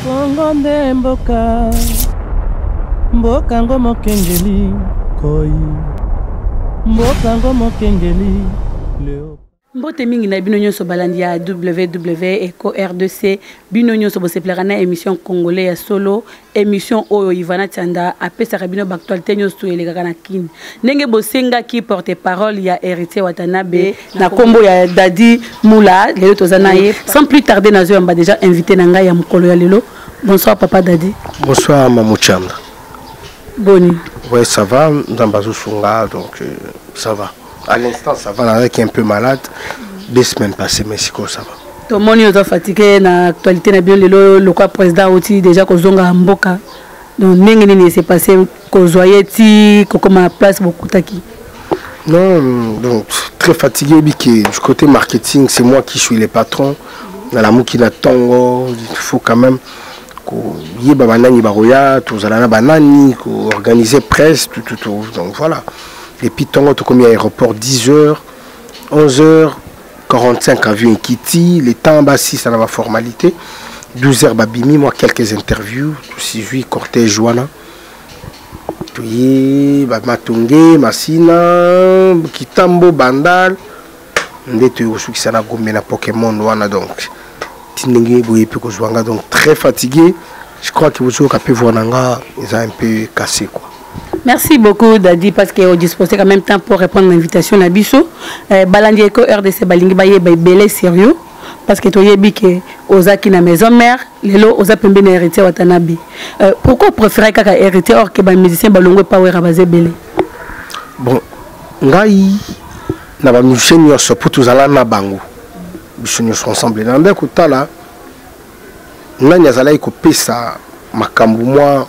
Kongo nde mboka, mboka ngo mokengeli koi, mboka ngo mokengeli leo. Mbote mingi na bino nyonso balandi ya ww eco rdc. Bino nyonso bosepelaka na émission Congolais ya solo, émission oyo Ivana Tianda apesaka bino ba actualité nyonso elekaka na Kin. Ndenge bosengaki porte-parole ya Héritier Watanabe na kombo ya Dadi Mula, lelo toza na ye. Sans plus tarder, nazo yamba déjà invité na ngai ya mokolo ya lelo. Bonsoir papa Dadi. Bonsoir Mamou Tianda. Boni? Ouais, ça va, Nzambe azosunga, donc ça va. À l'instant, ça va, nazalaki un peu malade 2 semaines passées, mais sikoyo ça va. Tomoni oza fatigué na actualité na bino lelo, lokwa président auti déjà kozonga mboka. Donc ndenge nini s'est passé kozwa ye ti kokoma na place bokutaki? Non, donc très fatigué, que du côté marketing, c'est moi qui suis le patron. Nalamuki na ntongo, il faut quand même koyeba banani bakoya, tozala na banani, koorganiser presse, tout, tout, tout. Donc voilà. Et puis ntongo tokomi aéroport 10 heures, 11 heures 45 avion ekiti, le temps basisa na baformalité, 12 heures babimi, moi quelques interviews, tosizwi cortège wana, toye Matonge, Masina, Kitambo, Bandal, nde toye kosukisa na Gombe na Pokémon wana. Donc ti ndenge boye mpe kozwa nga, donc très fatigué. Je crois que bozoyoka mpe voix na nga eza un peu cassé, quoi. Merci beaucoup Dadi, parce que disposé quand même temps pour répondre à l'invitation na biso. Balandi Eco RDC balingi bayeba ebele sérieux, parce que toyebi ke ozaki na maison mère, lelo oza pembeni na Héritier Watanabe. Pourquoi préférer kaka Héritier or que ba musicien balongwe pa Wera baza ebele? Bon, ngai na ba musicien nyonso po tozala na bango biso nyonso ensemble, na nde kotala nani azalaki kopesa makambo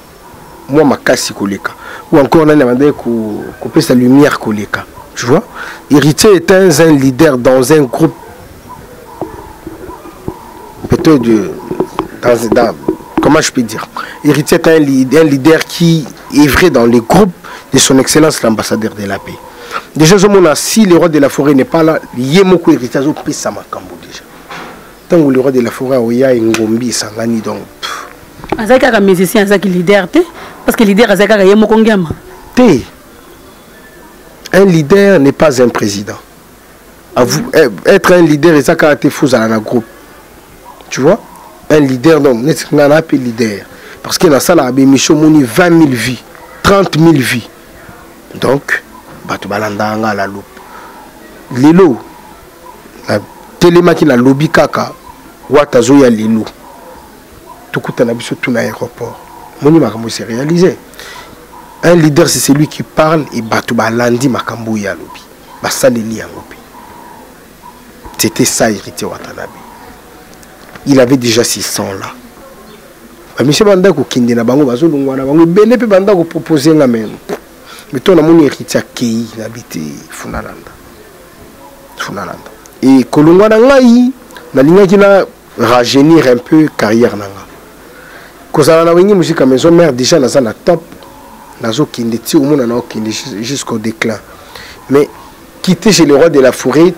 mwa makasi koleka, ou encore nani abandaki kopesa lumière koleka. Tu vois, Héritier est un leader dans un groupe, peut-être de dans, dans, comment je peux dire, Héritier est un leader qui est vrai dans le groupe de son excellence l'ambassadeur de la paix. Déjà ozomona, si le roi de la forêt n'est pas là, ye moko Héritier azopesa makambo. Déjà ntango le roi de la forêt aoya, engombi esangani, donc Azalaki kaka musicien, azalaki leader te, parce que leader azalaki kaka ye moko ngiama. Te, un leader n'est pas un président. À vous, être un leader eza kaka te faut ozala na groupe. Tu vois, un leader, donc neti nga na mpe leader parce que nasalaka bémission, omoni 20 000 vues, 30 000 vues, donc bato balandaka nga la loupe. Lelo natelemaki, nalobi kaka Wata azoya lelo, tokutana biso tu na aéroport. Moni makambo se réalisé. Un leader, c'est celui qui parle et bato balandi makambo oyo alobi, basaleli yango mpe. C'était ça Héritier Watanabe. Il avait déjà 600 là, bamisie banda kokende na bango, bazolongwa na bango ebele mpe banda kopropose nga meme. Mais to namoni Héritier akei, nabi te, funalanda, funalanda. E kolongwa na ngai, nalingaki na rajeunir un peu carrière na nga. Kozala na Wenge Musica Maison Mère, déjà naza na top, nazokende ti omona na okende jusqu'au déclin. Mais quitter chez le roi de la forêt,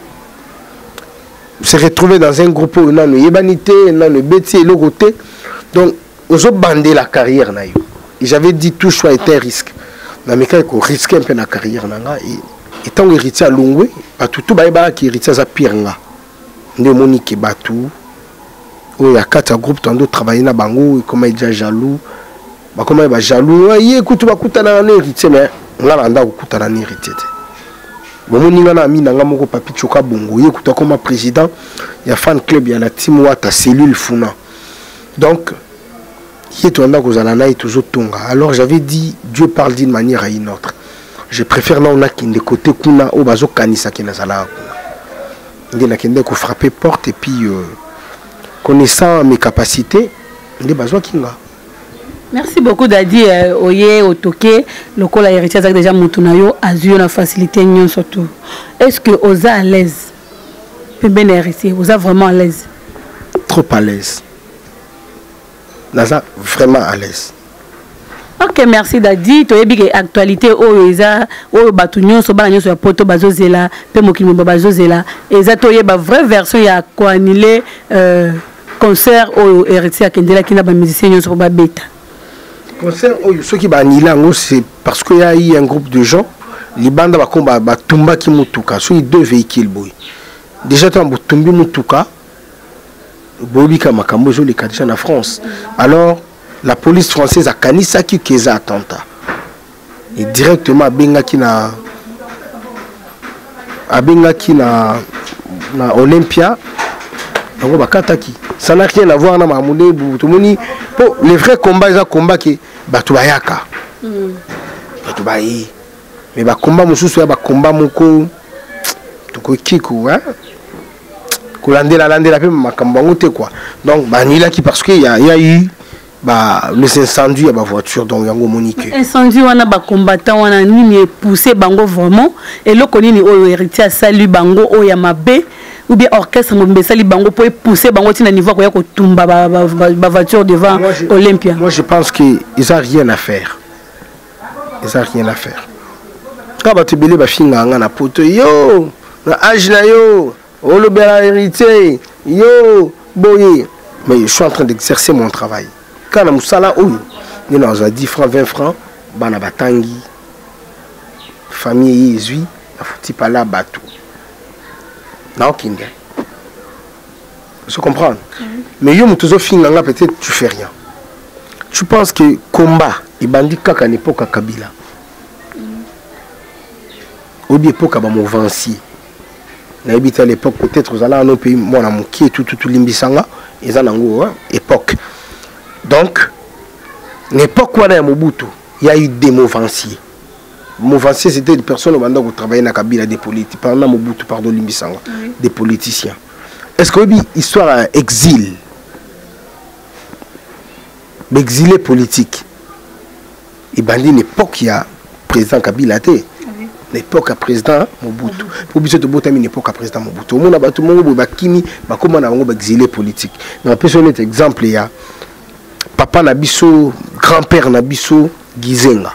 se retrouver dans un groupe oyo nano eyebani te, nano ebeti eloko te, donc ozobandela carrière na yo. Et j'avais dit, tout choix est un risque. Namekaki korisque mpe na carrière na nga. Et ntango Héritier alongwe, bato tu bayebaka Héritier aza pire nga. Nde omoni ke bato oyo ya kati ya groupe tando travaille na bango ekoma déjà jaloux, bakoma bajaloux. Ye kutu bakutanaka na Héritier, mais nga na ndako kokutana na Héritier te. Bomoni nga na ami na nga moko Papi Tioka Bongo, ye kutu akoma président ya fan club ya la team Wata, cellule Funa. Donc ye toanda kozala na ye, tozotonga. Alors j'avais dit, Dieu parle d'une manière à une autre, je préfère na nakende côté kuna oyo bazokanisaki nazalaka kuna. Nde nakende kofrappe porte et puis connaissant mes capacités, nde bazwaki nga. Merci beaucoup Dadi. Oye otoke lokola Héritier azalaki déjà motu na yo, azwi yo na facilité nyonso tout. Est ce que oza à l'aise pembeni ya Héritier? Oza vraiment à l'aise? Trop à l'aise, naza vraiment à l'aise. Ok, merci Dadi. Toyebi ke actualité oyo eza oyo bato nyonso, bana nyonso ya poto bazozela mpe mokili mobimba bazozela, eza toyeba vraie version ya koannuler. Concert oyo Héritier akendelaki na bamusicien nyonso mpo babeta. Concert oyo, soki baanile yango, c'est parce que ya eu un groupe de gens libanda bako batumbaki motuka, soki deux véhicules boye. Déjà ntango botumbi motuka, boyebika makambo ezoleka déjà na France. Alors la police française akanisaki ke eza attentat et directement abengaki na Olympia, yango bakataki. Ça n'a rien à voir na makambo nde tomoni, mpo le vrai combat eza combat ke bato bayaka, bato baye, mais bakomba mosusu ya bakomba moko tokoki ko kolandela landela mpe makambo yango te quoi. Donc banilaki parce que y a eu ba les incendies ya bavoiture, donc yango omoni ke Incendie wana, bacombattant wana, nini epousse bango vraiment? Eloko nini oyo Héritier asali bango oyo ya mabe, ou bien orchestre mobimba esali bango mpo epousse bango ntina niveau akoya kotumba bavoiture devant Olympia? Moi, je pense que eza rien à faire, eza rien à faire. Kaka bato ebele bafingaka nga na poto: yo na age na yo, olobela Héritier, yo boye. Mais je suis en train d'exercer mon travail kaka na mosala oyo nde nazwa 10 francs, 20 francs, bana batangi, famille eye ezwi, nafuti pala bato, naokende se comprendre. Mais yo moto ozofinga nga, peut-être tu fais rien. Tu penses que combat ebandi kaka na époque ya Kabila oyebi époque ya bamouvancier? Nayebi te, à l'époque peut-être ozala wana mpe mwana mokie, tututu, limbisanga, eza nango époque. Donc na époque wana ya Mobutu, y a eu des mouvanciers. Mouvanciers, c'était des personnes obanda kotravailler na Kabila, des politiques pendant Mobutu, pardon, limbisanga, des politiciens. Est ce que oyebi histoire ya exil, baexilé politique ebandi na époque ya président Kabila te, na époque ya président Mobutu? Mpo biso tobotami na époque ya président Mobutu. Omona bato moko boye bakimi, bakóma na bango baexilé politique. Na bapesi neti exemple ya papa na biso, grand-père na biso Gizenga,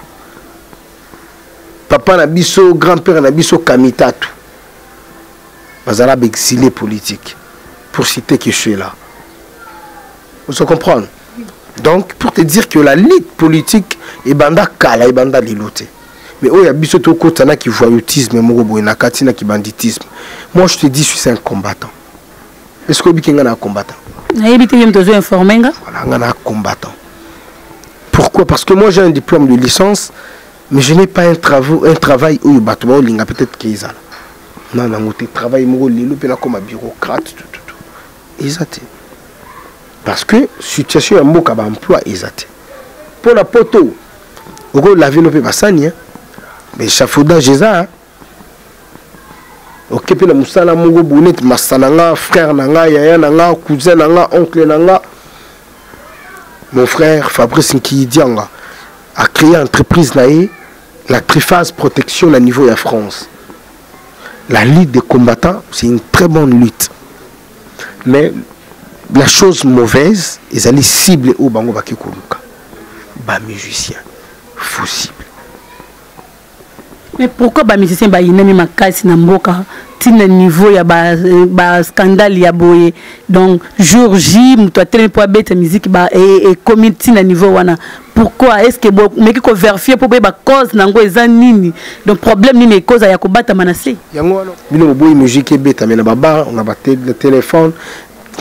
papa na biso, grand-père na biso Kamitatu, bazala baexilé politique, pour citer que ceux-là. Vous comprendre? Donc pour te dire que la lutte politique ebanda kala, ebanda lelo te. Mais oyo ya biso, tokota na kivoyoutisme moko boye na kati na kibanditisme. Moi, je te dis, je suis un combattant. Est ce que obiki nga na combattant? Nayebi te, ye moto ozo informe nga. Voilà, nga na combattant. Pourquoi? Parce que moi, j'ai un diplôme de licence, mais je n'ai pas un travail oyo bato baolinga peut-être ke ezala na nango te. Travail moko lelo mpe nakoma bureaucrate, tututu, eza te, parce que situation ya mboka, baemploi eza te. Mpo na poto, okolave no mpe basani, mais échafaudage eza oke mpe na mosala moko boye neti masa na nga, frère na nga, yaya na nga, cousin na nga, oncle na nga, mon frère Fabrice Nkidianga a créé entreprise na ye, la Triphase Protection, na niveau ya France. La lutte des combattants, c'est une très bonne lutte, mais la chose mauvaise ezali cible oyo bango bake koluka, bamusicien, faux cible. Mais pourquoi bamusicien bayinami makasi na mboka ntina niveau ya bascandale ba ya boye? Donc jour J, moto atelemi mpo abeta musique, ekomi ntina niveau wana. Pourquoi? Est ce que bomeki kovérifier mpo boyeba cause nango eza nini? Donc problème nini ekoza ya kobatama na se? Yango wana bino boboyi musique ebetame na babar, na batelefone,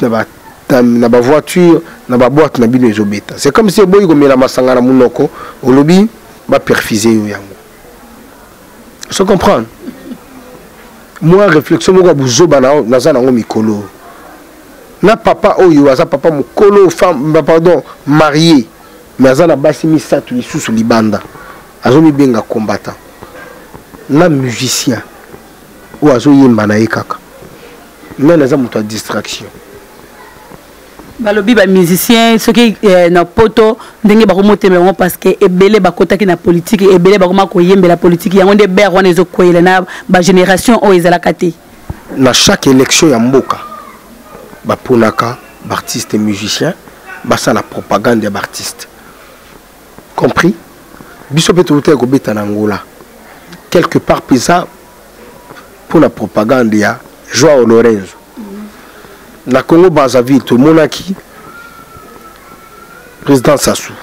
na bavoiture, na baboite na bino ezobeta. C'est comme si oboyi komela masanga na monoko, olobi baperfuse yo yango. Se comprendre? Moi, réflexion moko ya buzoba naza nango mikolo na papa oyo aza papa mokolo, femme, pardon, marié, mais aza na basi misato lisusu libanda, azomibenga combattant, na musicien oyo azoyemba na ye kaka, nani aza moto ya distraction? Balobi bamusicien soki na poto ndenge bakomotemela bango, parce que ebele bakotaki na politike, ebele bakoma koyembela politike, yango nde bere wana ezokweyela na bagénération oyo ezalaka te. Na chaque élection ya mboka, baponaka baartiste musicien basala propagande ya baartiste compris. Biso mpe tokotaki kobeta na Angola quelque part mpenza mpona propagande ya Joao Lorenzo. Na Congo Brazzaville tomonaki président Sassou.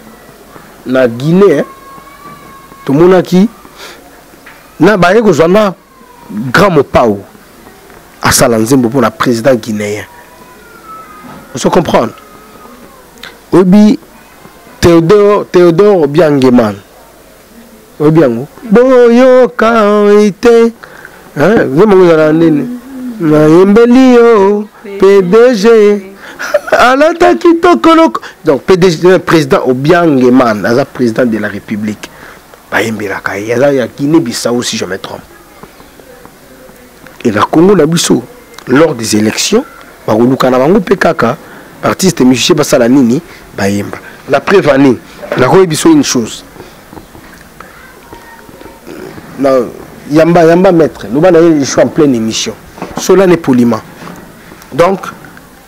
Na Guinée tomonaki na baye kozwa na grand Mopao asala nzembo mpona président guinéen. Ozo comprendre? Oyebi Théodore Obiang Nguema, oyebi yango? Boyoka ete nzembo yango ezala nini? Nayembeli yo PDG alataki tokoloko. Donc PDG, président Obiang Nguema, aza président de la République, bayembelaka ye, aza ya Guinée Bissau si je me trompe. Et na Congo na biso, lors des élections, bakoluka na bango mpe kaka artiste musicien basala nini, bayemba. La preuve année, nakoyebi biso une chose, na yamba yamba maître loba na ye, je suis en pleine émission, cela n'est poliment. Donc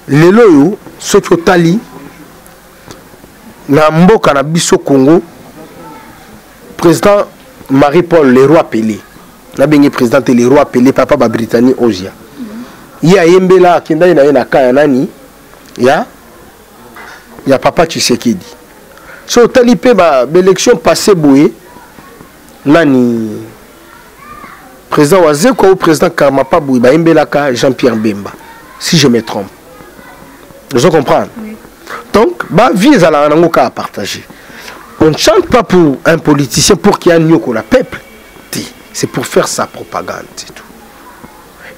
lelo oyo soki otali na mboka na biso Congo, président Marie-Paul le roi Pelé, nabengi président te, le roi Pelé, papa ba Britannie Ozia, ye ayembela, akendaki na ye na ka ya nani, ya papa Tshisekedi. So otali mpe baélection passé boye, nani, président Wazekwa ou président Karmapa boye, bayembelaka Jean-Pierre Bemba si je me trompe. Ozo comprendre? Oui. Donc bavie ezalaka nango kaka partager. On ne chante pas pour un politicien pour qu'il y ait un peuple. C'est pour faire sa propagande, c'est tout.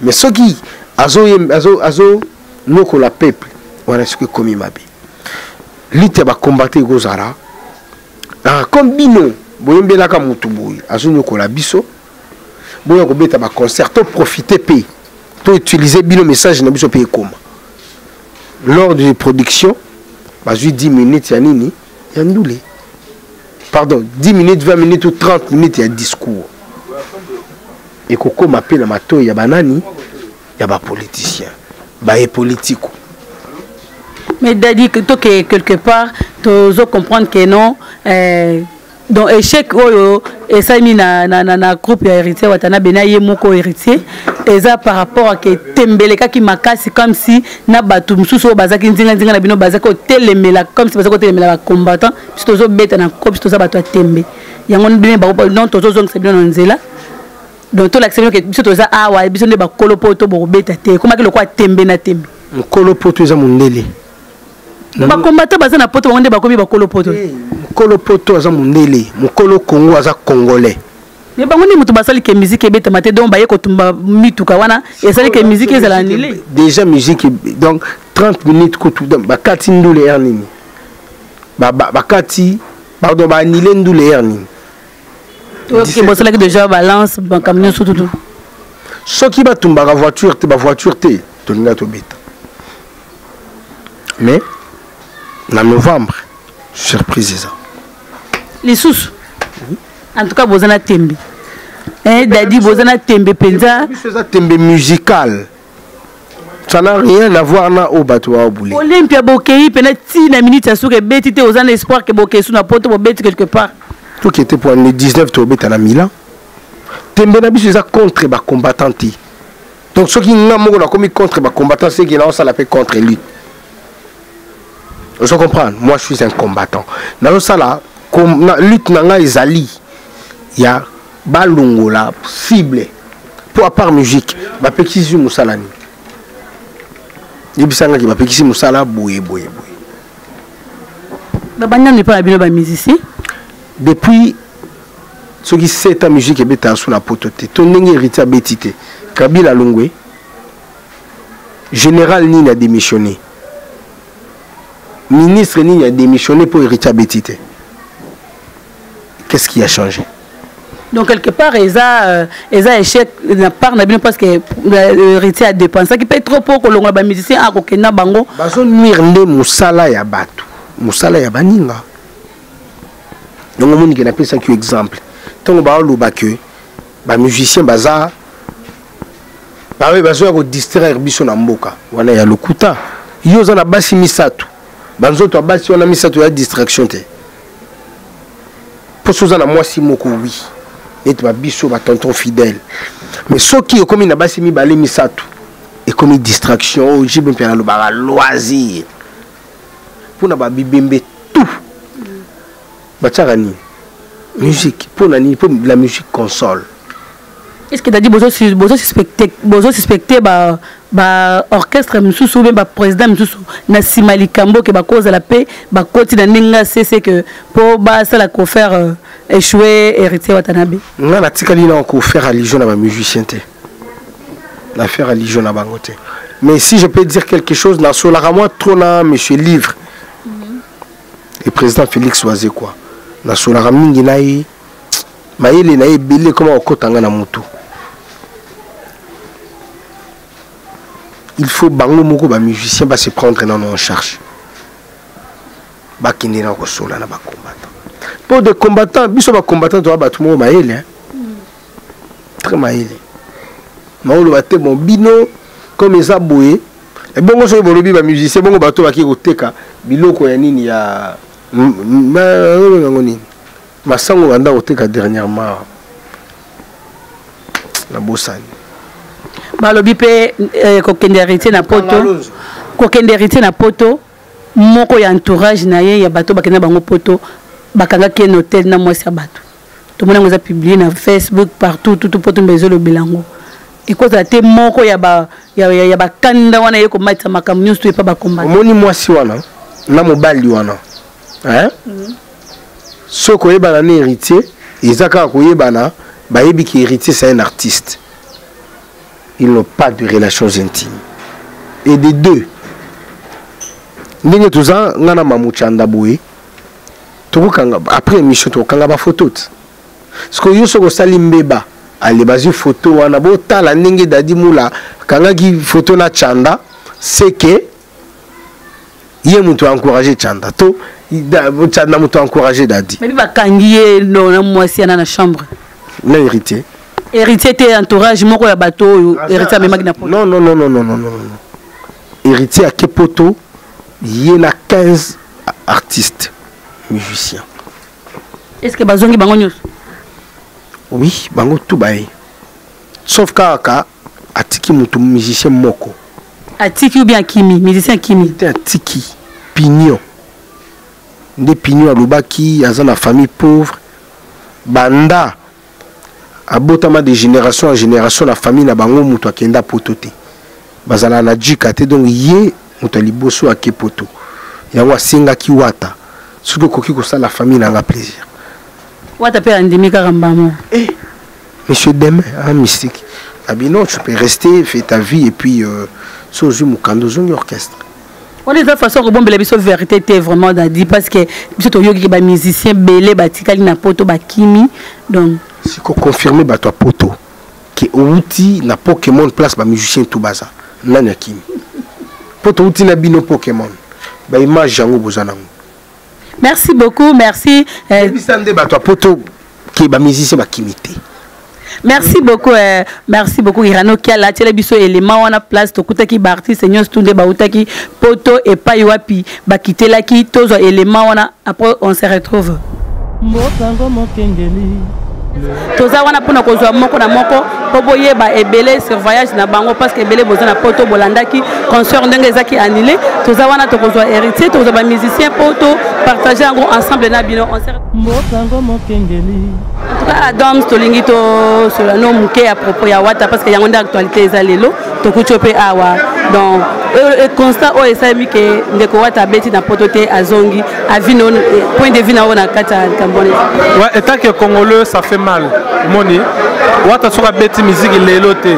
Mais ceux qui azo azo azo nyokola peuple, wana soki ekomi mabe. Lutte ba combattre ekozala. Ah, comme bino boyembelaka mutu boye azo nyokola biso, boya kobeta ba concert, to profiter pe to utiliser bino message na biso pe ekoma. Lors de production, bazwi 10 minutes ya nini, ya ndule. Pardon, 10 minutes, 20 minutes ou 30 minutes ya discours. Ekokoma pe na matoyi ya banani, ya ba politiciens, ba politico. Mais Dadi, que toi que quelque part tozo comprendre que non, donc échec oyo esalemi na groupe ya Héritier Watanabe na ye moko Héritier, eza par rapport à que tembelekaki makasi, comme si na bato mosusu oyo bazalaki nzinga-nzinga na bino bazalaki kotelemela, comme si bazalaki kotelemela bacombattant. Biso tozobeta na nko, biso toza bato ya tembe, yango bino bango non, tozozongisa bino na nzela. Donc tolakisa bino ke biso toza awa, biso nde bakolo poto, bokobeta te. Ekomaki lokola tembe na tembe. Mokolo poto eza mondele. Bacombattant baza na poto, bango nde bakomi bakolo poto. Mokolo poto aza mondele, mokolo Congo aza congolais. Mais bango nde moto basali ke musique ebetama te, donc baye kotumba mituka wana, esali ke musique ezala annulé. Déjà musique, donc 30 minutes kutu, donc bakati ndule heure nini, bakati, pardon, baannulé ndule heure nini. Bosalaki déjà balance makambo nyonso tutu. Soki batumbaka voiture te, bavoiture te, tolinga tobeta. Mais na novembre surprise eza. Lisusu, en tout cas boza na tembe, Dadi, boza na tembe mpenza. Biso eza tembe musical, ça n'a rien à voir na oyo bato baobule. Olympia bokei pene ntina minute ya suka ebeti te. Oza na espoir ke bokei su na poto, bobeti quelque part? Tokete po le 19 tobeta na Milan. Tembe na biso eza contre bacombattant te. Donc soki nga moko nakomi contre bacombattant, seki naosala mpe contre lutte. Ozo comprendre? Moi, je suis un combattant, nazosala na lutte na ngai ezali ya balongola cible, po à part musique bapekisi mosala nini? Yebisangaki bapekisi mosala boye boye boye. Babandani mpo na bino bamusicien? Depuis soki 7 ans, musique ebetaka so na poto te. To ndenge Héritier abeti te, Kabila alongwe, général nini a démissionné, ministre nini a démissionné mpo Héritier abeti te? Qu'est-ce qui a changé? Donc quelque part eza échec na part na bino, parce que Héritier a dépensaki mpe trop mpo kolongola bamusicien akokenda bango. Bazonuire nde mosala ya bato, mosala ya baninga. Yango omonike napesaki yo exemple, ntango baoloba ke bamusicien baza baoyo bazoya kodistraire biso na mboka wana ya lokuta. Yo oza na basi misato, banzoto ya basi wana misato ya distraction te? Mpo oza na mwasi moko, wi, neti babiso batonton fidèle, mais soki okomi na basi mibale, misato. Ekomi distraction oyo JB Mpiana alobaka loisir. Pona ba bibembe tout. Batiaka nini? Musique. Pona nini? Po la musique console. Est-ce que Dadi bozo bozo suspecter bozo suspecter ba ba orchestre misusu ou bien ba président misusu na sima likambo ke bakozala pe bakoti na ndenge ya sese que po basala ko faire euh, échouer héritier Watanabe. Nga natikali na ko faire allusion na ba musiciens te. Na faire allusion na bango te. Mais si je peux dire quelque chose, nasolaka moi trop na monsieur Livre. Mm -hmm. Le président Félix Wazekwa. Nasolaka mingi na ye. Mayele na ye ebele ekoma kokota nga na mutu. Il faut bango moko ba musiciens ba se prendre nano en charge. Bakende na kosola na ba combattants. Po de combattants, biso ba combattants toza bato moko mayele, hein? Très mayele. Maoloba te bon bino comme eza boye ebongo soki bolobi ba musiciens bongo bato baki koteka biloko ya nini ya yango nini Masango banda koteka dernièrement na bosani. Balobi pe eh, kokende héritier na poto kokende héritier na poto moko ya entourage na ye ya bato bakenda bango poto bakangaki ye na hotel na mwasi ya bato tomoni yango eza publie na facebook partout tutu poto mbe ezolobela yango ekozala te moko ya ba ya, ya, ya bakanda wana ye komatisa makambo nyonso to epa bakombata omoni mwasi wana na mobali wana hein? Mm -hmm. Soki koyebana na héritier eza kaka koyebana, bayebi que héritier c'est un artiste. Ils n'ont pas de relations intimes. Et de deux, ndenge toza nga na Mamu Chanda boye, tokokanga après émission tokokanga ba photo te. Sikoyo yo soki osali mbeba, ale bazwi photo wana botala ndenge Dadi Mula akangaki photo na Chanda, c'est que ye moto encouragé Chanda to Chanda moto encouragé Dadi. Mais bakangi ye na mwasi yana na chambre. Na héritier. Héritier te entourage moko ya bato oyo héritier amemaki na poto. Non non non non non non non. Héritier ake poto ye na 15 artistes musiciens. Est-ce que bazongi bango nyonso? Oui, bango tout baye. Sauf kaka atiki moto musicien moko. Atiki ou bien akimi? Musicien akimi. Te atiki Pignon. Nde Pignon alobaki aza na famille pauvre banda abotama de génération en génération na famille na bango moto akenda poto te. Bazala na jika te donc ye moto ya liboso ake poto. Yango asengaki Wata soki okoki kosala famille na nga plaisir. Wata pe andimi kaka mbamo. Eh Monsieur Demain, un mystique. Abi non, tu peux rester, fais ta vie et puis euh, so ozwi mokanda ozongi orchestre. wana eza façon kobombela biso vérité te vraiment dadi parce que biso toyoki ba musicien bele batikali na poto bakimi donc siko confirme bato ya poto ke outi na Pokémon place ba musicien tout baza nani akimi po touti na bino Pokémon ba image yango boza nango. Merci beaucoup, merci. Euh, Yebisa nde bato ya poto ke ba musicien bakimi te. Merci beaucoup, euh, merci beaucoup Irano Kiala tiela biso élément wana place tokutaki ba artiste nyonso tunde bautaki poto epai wapi bakitelaki tozwa élément wana après on se retrouve. Mboka mokengeli toza wana mpona kozwa moko na moko mpo boyeba ebele sur voyage na bango parce que ebele boza na poto bolandaki concert ndenge ezaki annulé toza wana tokozwa héritier tokozwa bamusicien mpo to partage yango ensemble na bino mbokango mokengeli en tout cas adams tolingi tosolola no moke ya propos ya wata parce que yango nde actualité eza lelo tokuti yo mpe awa donc constat oyo esalemi ke ndeko wata abeti na poto te azongi avis no point de vue na oyo na kati ya likambo wana ouais étant que congolais ça fait mal omoni wata soki abeti miziki lelo te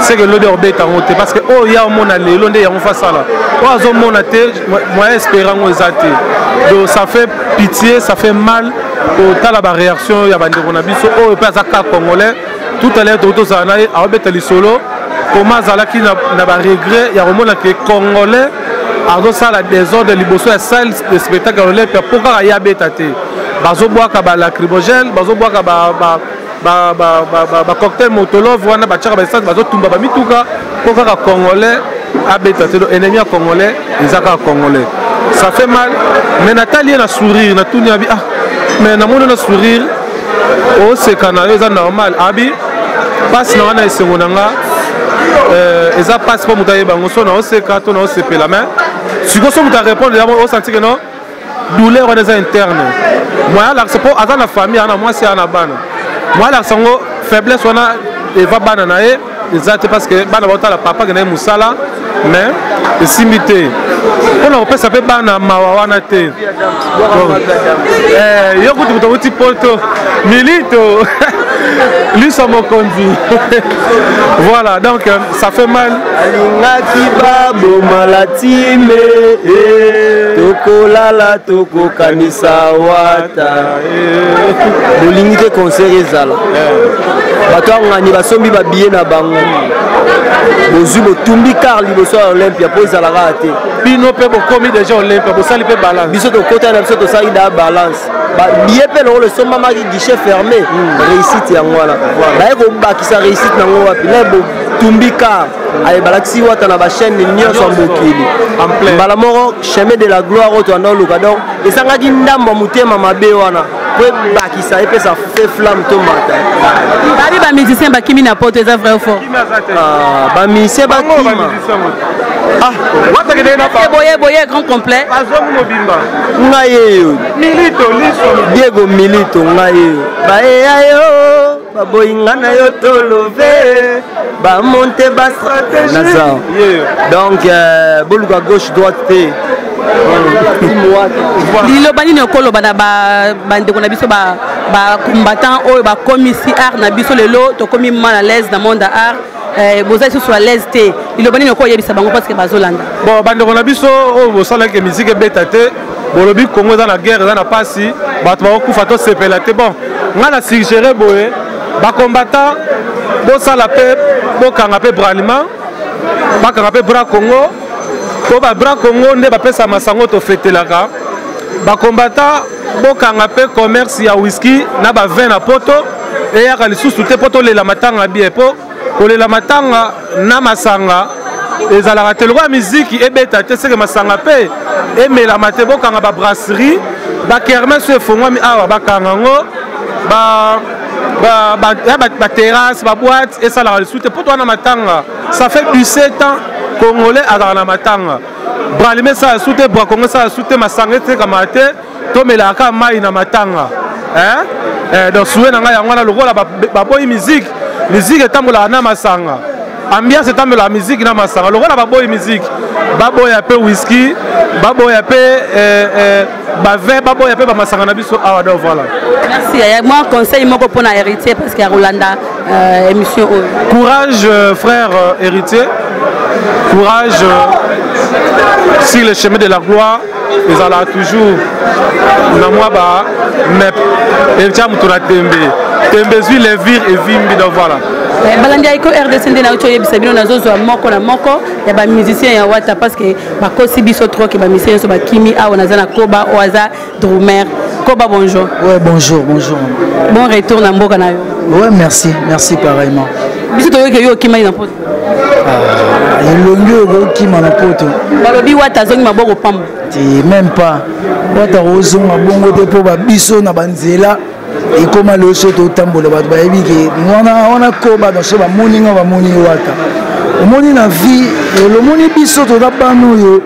seke lobi akobeta yango te parce que oyo ya omona lelo nde yango fasala oyo azomona te moyen espere yango eza te donc ça fait pitié ça fait mal kotala baréaction ya bandeko na biso oyo mpe aza kaka congolais tout à l'heure tokoki tozala na ye aobeta lisolo koma azalaki na baregret ya komona ke congolais azosala desordre liboso ya salle de spectacle ya olympia mpo kaka ye abeta te bazobwaka balacrymogène bazobwaka bacocktail motolove wana batiaka baessence bazotumba bamituka mpo kaka congolais abeta te donc ennemi ya congolais eza kaka congolais ça fait mal mais natali ye na sourire natuni abi ah mais namoni na sourire oseka na yo eza normal abi mpasi na nga na esengo na nga Eza mpasi mpo moto ayeba yango, so na oseka to na osepela, mais sikoyo so moto arépondre yango, osanti ke non, douleur wana eza interne. Moyen alakisa mpo aza na famille, aza na mwasi, aza na bana, moyen alakisa yango faiblesse wana eva bana na ye eza te, parce que bana baotala papa ke na ye mosala, mais esimbi te mpona kopesa mpe bana mawa wana te. Yo kutu moto awuti poto, Milito Liso Mokonzi, voilà, donc ça fait mal. Alingaki baboma la time, tokolala tokokanisa Wata. Bolingi te concert ezala, bato angani basombi babiye na bango, bozwi botumbi car liboso ya Olympia mpo ezalaka te. Bino mpe bokomi déjà Olympia, bosali mpe balance. Biso tokota na biso, tosali da balance, biye mpe lokolo esombamaki guichet fermé. Réussite yango wana baye kobakisa réussite nango wapi? Na botumbi car aye, balakisi Wata na bachaîne nyonso ya mokili mbala moko, chemin de la gloire oyo toanda oluka. Donc esangaki ndambo ya motema mabe wana po ebakisa, epesa fe flamme tomata. Babi bamusicien bakimi na poto, eza vrai ou faux? Bamusicien bakima? Boye boye grand complet. Bazongi mobimba. Ngai eyo. Milito Liso. Diego Milito, ngai eyo, baeya yo baboyi nga na yo, tolove bamonte bastratégie naza. Donc boluka gauche droite te. Liloba nini okoloba na bandeko na biso bacombattant oyo bakomisi art na biso? Lelo tokomi mal à l'aise na monde ya art, boza lisusu à l'aise te. Liloba nini okoyebisa bango parce que bazolanda? Bon, bandeko na biso oyo bosalaki musique ebeta te, bolobi Kongo eza na guerre, eza na pasi, bato bakokufa, tosepela te. Bon, ngai na suggéré boye: bacombattant bosala mpe bokanga mpe Bralima, bakanga mpe Bra Congo, po babra Congo nde bapesa masango tofetelaka. Bacombattant bokanga mpe commerce ya whisky na bavin na poto eyaka lisusu te, mpo tolela matanga bien, mpo kolela matanga na masanga ezalaka te. Lokola miziki ebeta te, seke masanga mpe emelama te. Bokanga babrasserie, bakermesse oyo efongwami awa, bakanga yango, baterrasse, baboîte esalaka lisusu te, mpo to wana matanga. Ça fait 17 ans Congolais azalaka na matanga. Bralima esala su te, Bra Congo esala su te, masanga etekamaka te, tomelaka kaka mai na matanga. Donc souhait na ngai yango wana. Lokola baboyi musique, musique etambolaka na masanga, ambiance etambolaka musique na masanga, lokola baboyi musique, baboya mpe whisky, baboya mpe bavin, baboya mpe bamasanga na biso awa. Donc voilà. Merci yaya. Moi, conseil moko mpona Héritier, parce que akolanda émission oyo. Courage, frère Héritier, courage. Sur le chemin de la gloire ezalaka toujours na mwa ba mep. Héritier, moto na tembe, tembe ezwi levire evimbi. Donc voilà. Balandi ya Eko RDC, nde nauti oyebisa bino, nazozwa moko na moko ya bamusicien ya Wata, parce que bakosi biso trop ke bamusicien nyonso bakimi. Awa naza na Koba oyo aza drummer. Koba, bonjour. Ouais, bonjour, bonjour. Bon retour na mboka na yo. Ouais, merci, merci pareillement. Biso toyoki yo okimaki na poto. Ah, elongi oyo okokima na poto. Balobi Wata azongi maboko pamba. Te, même pas. Wata kozonga bongo te, mpo babiso na banzela ekóma lelo so totambola, bato bayebi ke wana wana Koba. Donc so bamoni nga, bamoni Wata. Omoni na vie elomoni biso toza bana oyo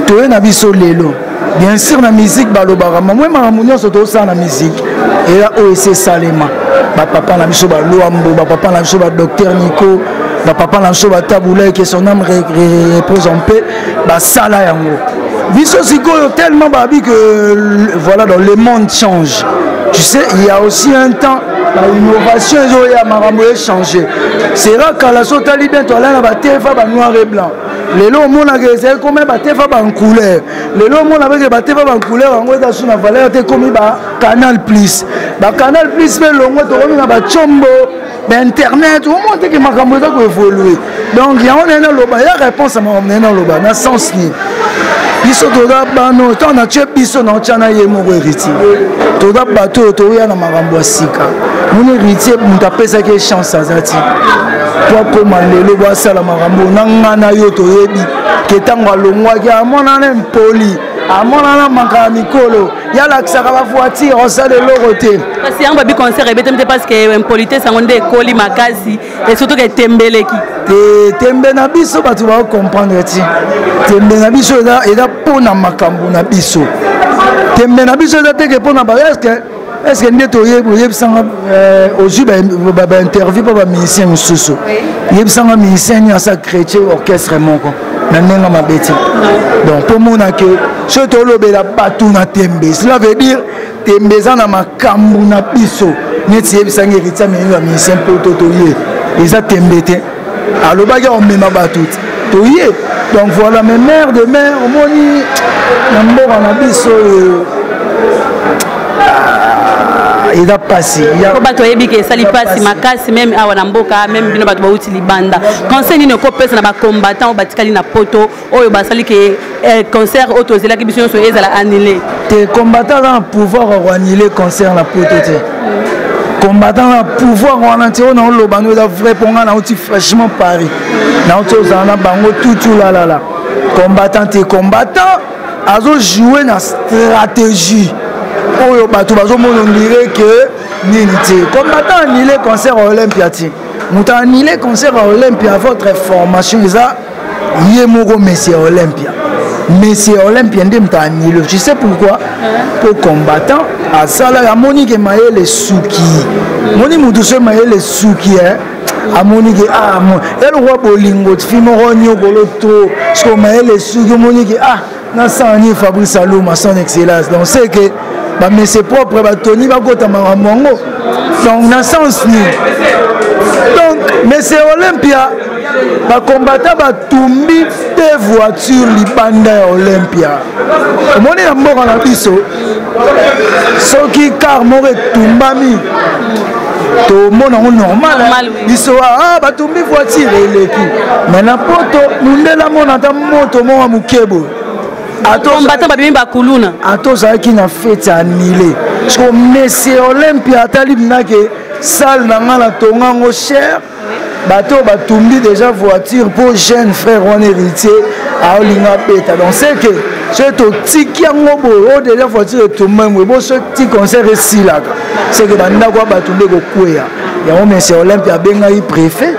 toye na biso lelo. Bien sûr, na musique balobaka mamwe makambo nyonso tozosala na musique eya oyo esi esalema. Bapapa na biso balwambo, bapapa na biso badocteur Nico, bapapa na biso batabulai, que son âme repose en paix, basala yango. Biso sikoyo tellement babi que voilà, dans le monde change, tu sais, il y a aussi un temps bainnovation ezoya, makambo echange. Sera kala so otali bien, toala na batefa ba noir et blanc. Lelo omonaka ezali komi batefa bancouleur. Lelo omona beke batefa bancouleur yango eza su na valeur te, ekomi ba Canal Plus, bacanal Plus mpe longo, tokomi na bacombo bainternet. Omona teke makambo eza koévolue. Donc yango naye naloba ya réponse ya makambo naye naloba na sens nini. Biso toza bano, ntango natie biso naotya na ye moko Héritier, toza bato oyo toya na makambo ya sika. Moni Héritier, moto apesaki ye chance aza ti po akóma lelo bo asala makambo na nga na yo. Toyebi ke ntango alongwaki, amonana mpoli. Amonana mankaka mikolo ye alakisaka bavoiture osala eloko te. Kasi yango babi concert ebetami te parce que impolitesse yango nde ekoli makasi et surtout ke tembeleki te. Tembe na biso bato baocomprendre ti tembe na biso eza mpo na makambo na biso. Tembe na biso eza teke mpo na ba est ce que nde toyebi oyebisanga ozwi bainterview mpo bamusicien mosusu, yebisanga musicien nini asa chrétien orchestre moko na ndenge mabe te. Donc mpo mona ke soki tolobela bato na tembe, cela veut dire tembe eza na makambo na biso. Neti yebisanga Héritier amemi bamusicien mpo to toye, eza tembe te, alobaki akomema bato te, toye. Donc voilà, mais mare de mare, omoni na mboka na biso oyo eza pasi. Po bato oyebi ke esali pasi makasi, même awa na mboka, même bino bato bauti libanda. Conseil nini okopesa na bacombattant oyo batikali na poto, oyo basali ke concert oyo tozelaki biso nyonso ezala annulé? Te, combattant aza na pouvoir ya koannule concert na poto te. Combattant na pouvoir wana te. Oyo naoloba ngo eza vrai, mpo ngai nauti fraîchement Paris, nauti ozala na bango tutu lalala. Combattant te, combattant azojoue na stratégie oyo bato bazomona ondire ke nini te. Combattant annule concert ya Olympia te. Moto annule concert ya Olympia, votre formation, eza ye moko Monsieur Olympia. Monsieur Olympia nde moto annule. Je sais pourquoi, po combattant asalaka, amoni ke mayele suki, moni motu so mayele suki, amoni ke ah, elokwa bolingo fi moko nyokolo to siko mayele suki, omoni ke ah, nasala nini? Fabrice Aluma, son excellence. Donc c'est que bamese propre batoni bakota makambo yango. Donc na sens nini? Donc Monsieur Olympia, bakombata batumbi te voiture libanda ya Olympia. Omoni na mboka na biso, soki car moko etumbami, tomona yango normal biso, ah, batumbi voiture eleki. Mais na poto, mundele amona ata moto moko ya moke boye. Combattant babimi bakuluna. Ata ozalaki na fete, annulé. Siko Monsieur Olympia atali mnake salle na nga na tonga yango cher, bato batumbi déjà voiture mpo jeune frère wana Héritier aolinga abeta. Donc c'est que soki totiki yango boye, oyo déjà voiture etumba boye, bo soki ti concert esilaka, c'est que bandako ya bato nde kokweya yango. Monsieur Olympia abengaki préfet,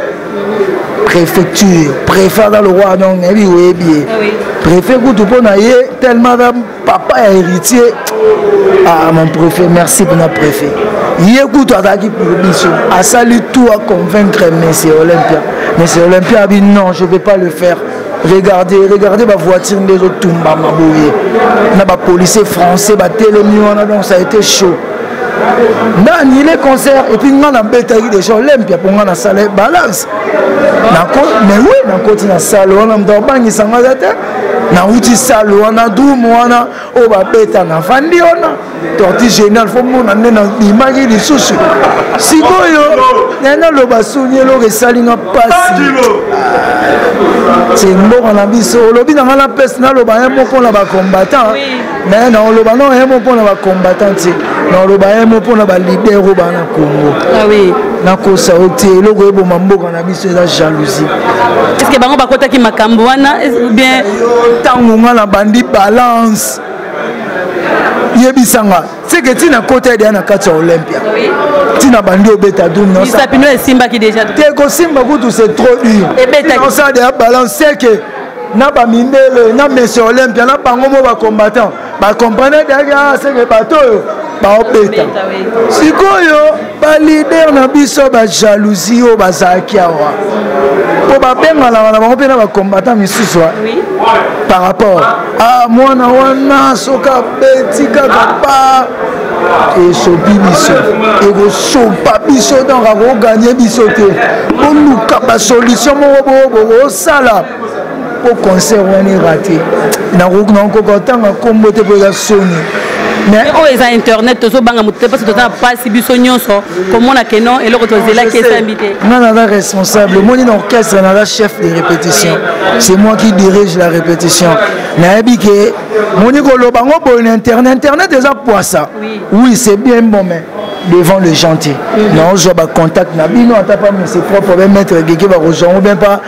préfecture, préfet aza le roi. Donc nayebi oyebi ye préfet kutu mpo na ye tellement aza papa ya Héritier. Ah, mon préfet, merci mpona préfet. Ye kutu azalaki pour biso, asali tout à convaincre Monsieur Olympia. Monsieur Olympia abi non, je vais pas le faire. Regardez, regardez bavoiture nde ezotumbama boye na bapolicier français batelemi wana. Donc ça a été chaud nda annulé concert. Et puis nga nabetaki déjà Olympia mpo nga nasala balance. Mais oui, nakoti na salle wana, moto abangisanga aza te. Nauti salle wana, drum wana oyo babeta, nafandi wana, torti génial, fo mona nde nabimaki lisusu. Sikoyo naye naloba soni, eloko esalinga mpasi te mboka na biso. Olobi na ngai napesi, naloba ye moko na bacombattant, mais naoloba no ye mo mpona bacombattant te, naoloba ye mo mpona balider oyo baa na Congo. Nakosa yo te, eloko eboma mboka na biso eza jalousie. Est ce que bango bakotaki makambo wana bien? Ntango nga na bandi balance, yebisanga seke ntina kota edeya na kati ya Olympia, ntina bandi obeta dum. Misapino esimbaki déjà? Te, kosimba kutu c'est trop dur. Osala deya balance, seke na bamindele na Monsieur Olympia na bango mo bacombattant bacomprendre deyaki seke bato oyo baobeta. Sikoyo balider na biso bajalousie oyo bazalaki awa, mpo babenganaka na bango mpe na bacombattant misusu par rapport a mwana wana, soki abeti kaka pa esopi biso, ekosopa biso, donc akoganye biso te. Boluka basolution moko bokosala po concert wana erate. Nakoka kotanga nkombo te mpo eza soni. Mais oyo eza internet, tozobanga moto te, parce toza na mpasi biso nyonso komona ke non, eloko tozelaki esambi te. Nga naza responsable, omoni, na orchestre naza chef de répétition, c'est moi qui dirige la répétition. Nayebi ke moni koloba ngo boye na internet, internet eza poisa. Oui, c'est bien bon, mais Devant le gentil naozwa bacontact na bino, ata pa monsieur propre be maître Gege bakozwa yango bien, pa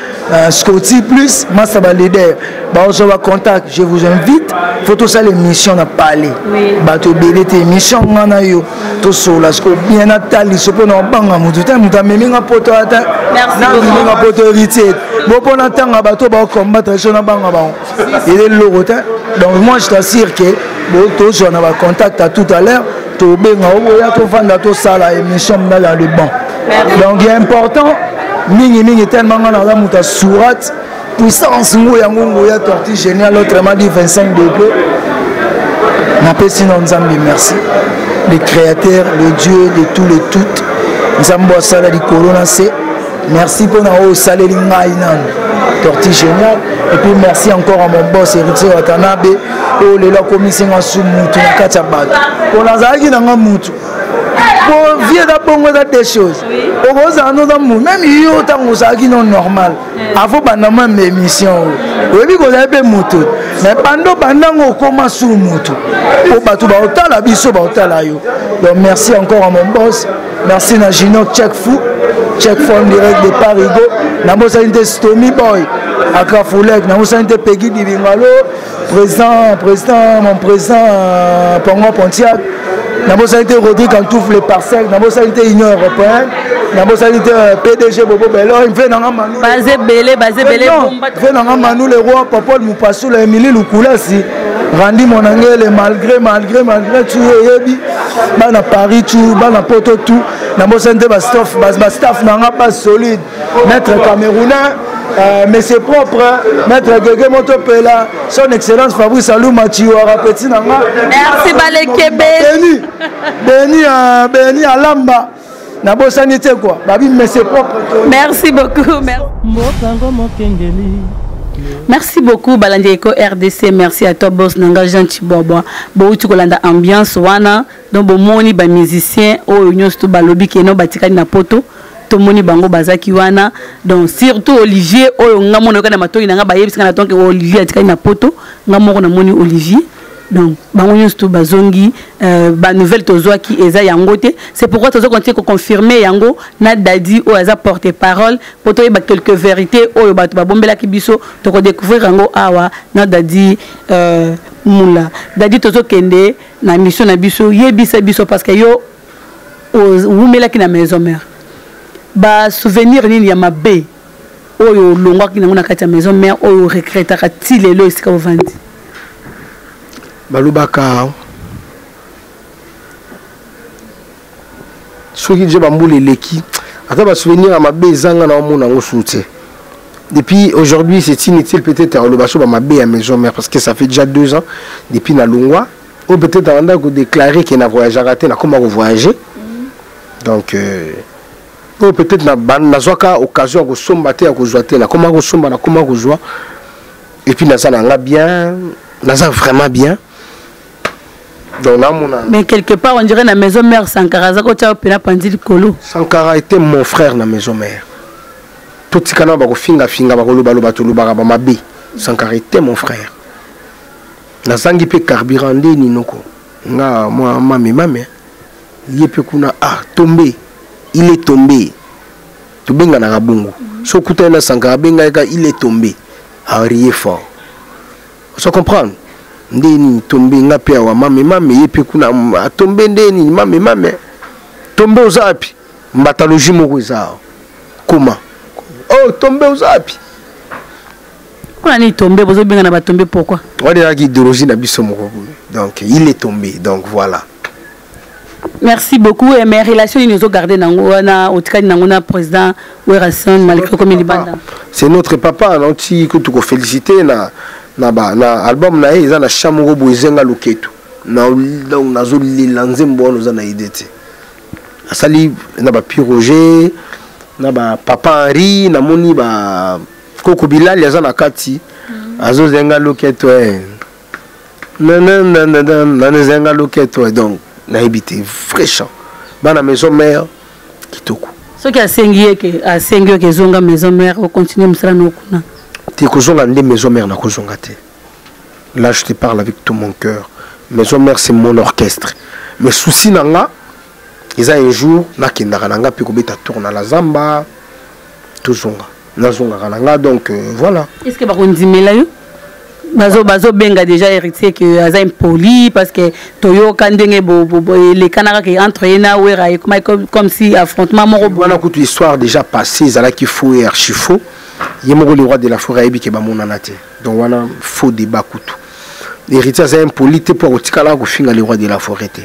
Scotty plus masa baleader baozwa bacontact. Je vous invite, faut tosala émission na palais, bato ebele te, émission nga na yo tosolola siko bien, nataliso mpo na obanga motu te, moto amemi nga poto, ata namemi nga poto héritier bo mpo natanga bato baocombattre so nabanga bango ele eloko te. Donc moi je t'assure que tozwa na bacontact à tout à l'heure, tobenga oboya, tovanda, tosala émission mna dans le banc. Donc ya important mingimingi, tellement nga naza moto ya surat puissance ngo yango ngoya tortue génial, autrement dit 25 degré. Napesi na Nzambe merci, le créateur, le Dieu de tout le tout, Nzambe asala likolo na se. Merci mpona oyo osaleli ngai nano tortue génial. Et puis merci encore à mon boss Héritier Watanabe, oyo lelo akomisi nga su mutu na kati ya bato, mpo nazalaki nanga mutu po vie eza bongo, eza deux choses. Okozala noza mu même yo ntango ozalaki no normal avant banda meme émission oyo, oyebi kozali mpe motu, mais bando bandango okóma su motu po bato baotala biso, baotala yo. Donc merci encore à mon boss, merci na Junior Check Fou Check Phone direct de Parigo, nabosani te Stomy Boy Akafulek, nabosani te Peggy Dibingalo, président président mon président Pongo Pontiac, nabosani te Rodrigue Antouf le parcelle, nabosani te Union européenne, nabosani te PDG Bobo Belo mve nanga Manu. Baza ebele, baza ebele. Mve nanga Manu le roi Popol Mupasula, Emili Lukulasi, Randi Monangele, malgré malgré malgré tout oyebi bana Paris tout, bana poto tout. Nabosani te bastaff, bastaff nanga ba solide, maître camerounais, monsieur propre, maître Gege Motopela, son excellence Fabrice Aluma Chiwara, petit nanga. Merci balekebe. Beni Beni, Beni Alamba, nabosani te quoi, babi monsieur propre. Merci beaucoup, merci. Mbokango mokengeli. Merci beaucoup balandi Eko RDC, merci à toi boss nanga Jean Chibwabwa. Bouti kolanda ambiance wana, donc bomoni ba musicien oyo nyonso to balobi keno batikali na poto, tomoni bango bazaki wana. Donc surtout Olivier oyo nga mona yoka na matoyi nanga bayebisi nga na tonke Olivier atikali na poto, nga moko namoni Olivier. Donc bango nyonso to bazongi, ba nouvelle tozwaki eza yango te. C'est pourquoi tozo continuer ko confirmer yango na Dadi oyo aza porte parole po toyeba quelques vérités oyo bato babombelaki biso, tokodécouvrir yango awa na Dadi Mula. Dadi, tozokende na mission na biso, yebisa biso, parce que yo owumelaki na maison mère, basouvenir nini ya mabe oyo olongwaki nango na kati ya maison mère, oyo oregretaka ti lelo esika ovandi? Balobaka soki deja bambula eleki, ata basouvenir ya mabe ezanga na omona yango su te. Depuis aujourd'hui, c'est inutile peut-être ya koloba so bamabe ya maison mère, parce que ça fait déjà 2 ans depuis na longwa, oyo peut-être abanda kodéclare ke na voyageaka te, nakoma kovoyage. Donc oyo peut-être nazwaka occasion ya kosomba te, ya kozwa te, nakoma kosomba, nakoma kozwa. Et puis naza na nga bien, naza vraiment bien, donc namona. Mais quelque part on dirait na maison mère Sankara aza kotia mpena panzi likolo. Sankara était mon frère na maison mère. Totikana bakofingafinga, bakolobaloba, tolobaka bamabe. Sankara était mon frère. Nazangi mpe carburant nde ninoko nga mwa mame mame ye mpe kuna, ah, tombé, il est tombé, tobenganaka bongo. So okutani na Sankara, abengai ka il est tombé, arie fort, ozo comprendre nde nini tombe. Nga mpe awa mame mame ye mpe kuna atombe nde nini mame mame tombe oza wapi, mbatalogie moko eza awa koma oh tombe oza wapi. Mpona nini tombe? Bozobengana batombe pourquoi? Wana ezalaki idéologie na biso moko boye. Donc il est tombé, donc voilà. Merci beaucoup. Et mes relations nini ozogarde nango wana otikali nango na président Werason malgré komi libanda? C'est notre papa. Nauti kutu kofélicité na, ba, na album na ye, eza na champ moko boye ezenga loketo na, donc nazolela nzembo wana, oza na idée te. Asali na bapi Roger, na bapapa Henri, namoni ba koko Bilali aza na kati, azozenga loketo nanezenga loketo. Donc nayebi te, vrai chant bana maison mère kitoko. Soki asengi ye ke asengi yo ke ezonga maison mère, ocontinue mosala no kuna? Te, kozonga nde maison mère nakozonga te. Là je te parle avec tout mon cœur, maison mère c'est mon orchestre, mais souci na nga Eza un jour nakendaka na nga mpe kobeta tour na la zamba, tozonga, nazongaka na nga. Donc voilà. Est ce que bakondimela yo? Bazobenga déjà Héritier que aza impoli, parce que toyoka ndenge elekanaka ke entre ye na Wera ekoma comme si affrontement moko. Wana kutu histoire déjà passée, ezalaki faux et archi faux. Ye moko le roi de la forêt ayebi ke bamonana te. Donc wana faux débat. Kutu Héritier aza impoli te, mpo akotikala kofinga le roi de la forêt te,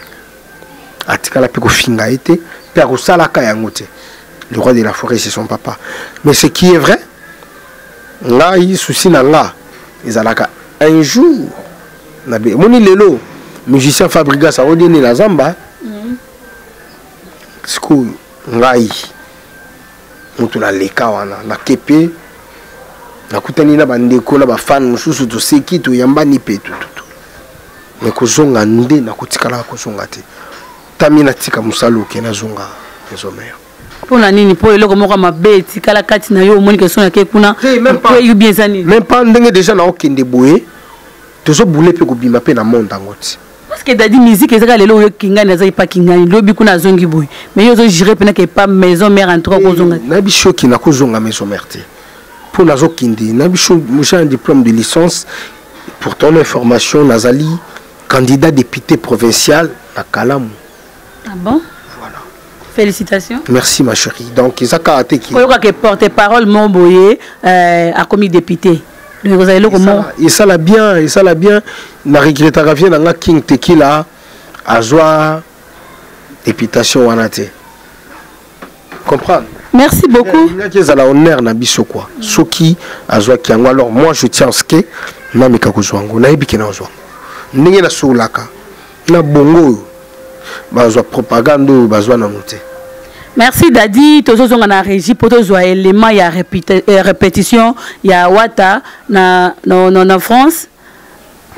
atikala mpe kofinga ye te, mpe akosalaka yango te. Le roi de la forêt, c'est son papa. Mais ce qui est vrai, ngai souci na nga ezalaka un jour omoni lelo musicien Fabrigas aodieni na zamba. Sikoyo ngai moto naleka wana, nake mpe nakutani na bandeko na bafane mosusu, toseki, toyambani mpe tututu. Me kozonga nde nakotikalaka kozonga te. Tami natika mosala, oke nazonga maison mère. Mpo na nini? Mpo eloko moko ya mabe etikala kati na yo, omoni ke so nake kuna okwei bien, eza nini? Même pas. Ndenge déjà naokende boye, tozobule mpe kobima mpe na monde yango ti. Parce que Dadi, musique ezaka lelo oyo Kingani aza epa Kingani, lobi kuna azongi boye, mais yo ozogire mpena ke epa maison mère, en tout cas kozonga. Nayebi soki nakozonga maison mère te, mpo nazokende. Nayebi so j'ai un diplôme de licence. Pour ton information, nazali candidat député provincial na Kalamu. Ah bon? Voilà. Félicitations. Merci, ma chérie. Donc eza kaka te ki Koyoka ke porte parole mo boye akomi député, donc kozala eloko moko. Esala bien, esala bien. Na regrettaka vie na nga King Tekila azwa députation wana te, comprendre? Merci beaucoup. Alingaki ezala honneur na biso quoi, soki azwaki yango. Alors moi, je tiens ce que nameka kozwa yango, nayebi ke nazwa yango ndenge nasololaka na bongo oyo bazwa propagande oyo bazwa nano te. Merci Dadi. Tozozonga na régie mpo tozwa élément ya répétition ya Wata na France.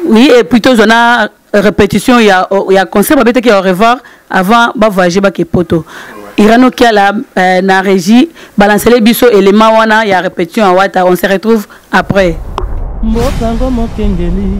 Oui, et puis tozwa na répétition ya concert babetaki ya au revoir avant bavoyage bake poto. Irano Kiala na régie, balancele biso élément wana ya répétition ya Wata. On se retrouve après. Mosango mokengeli.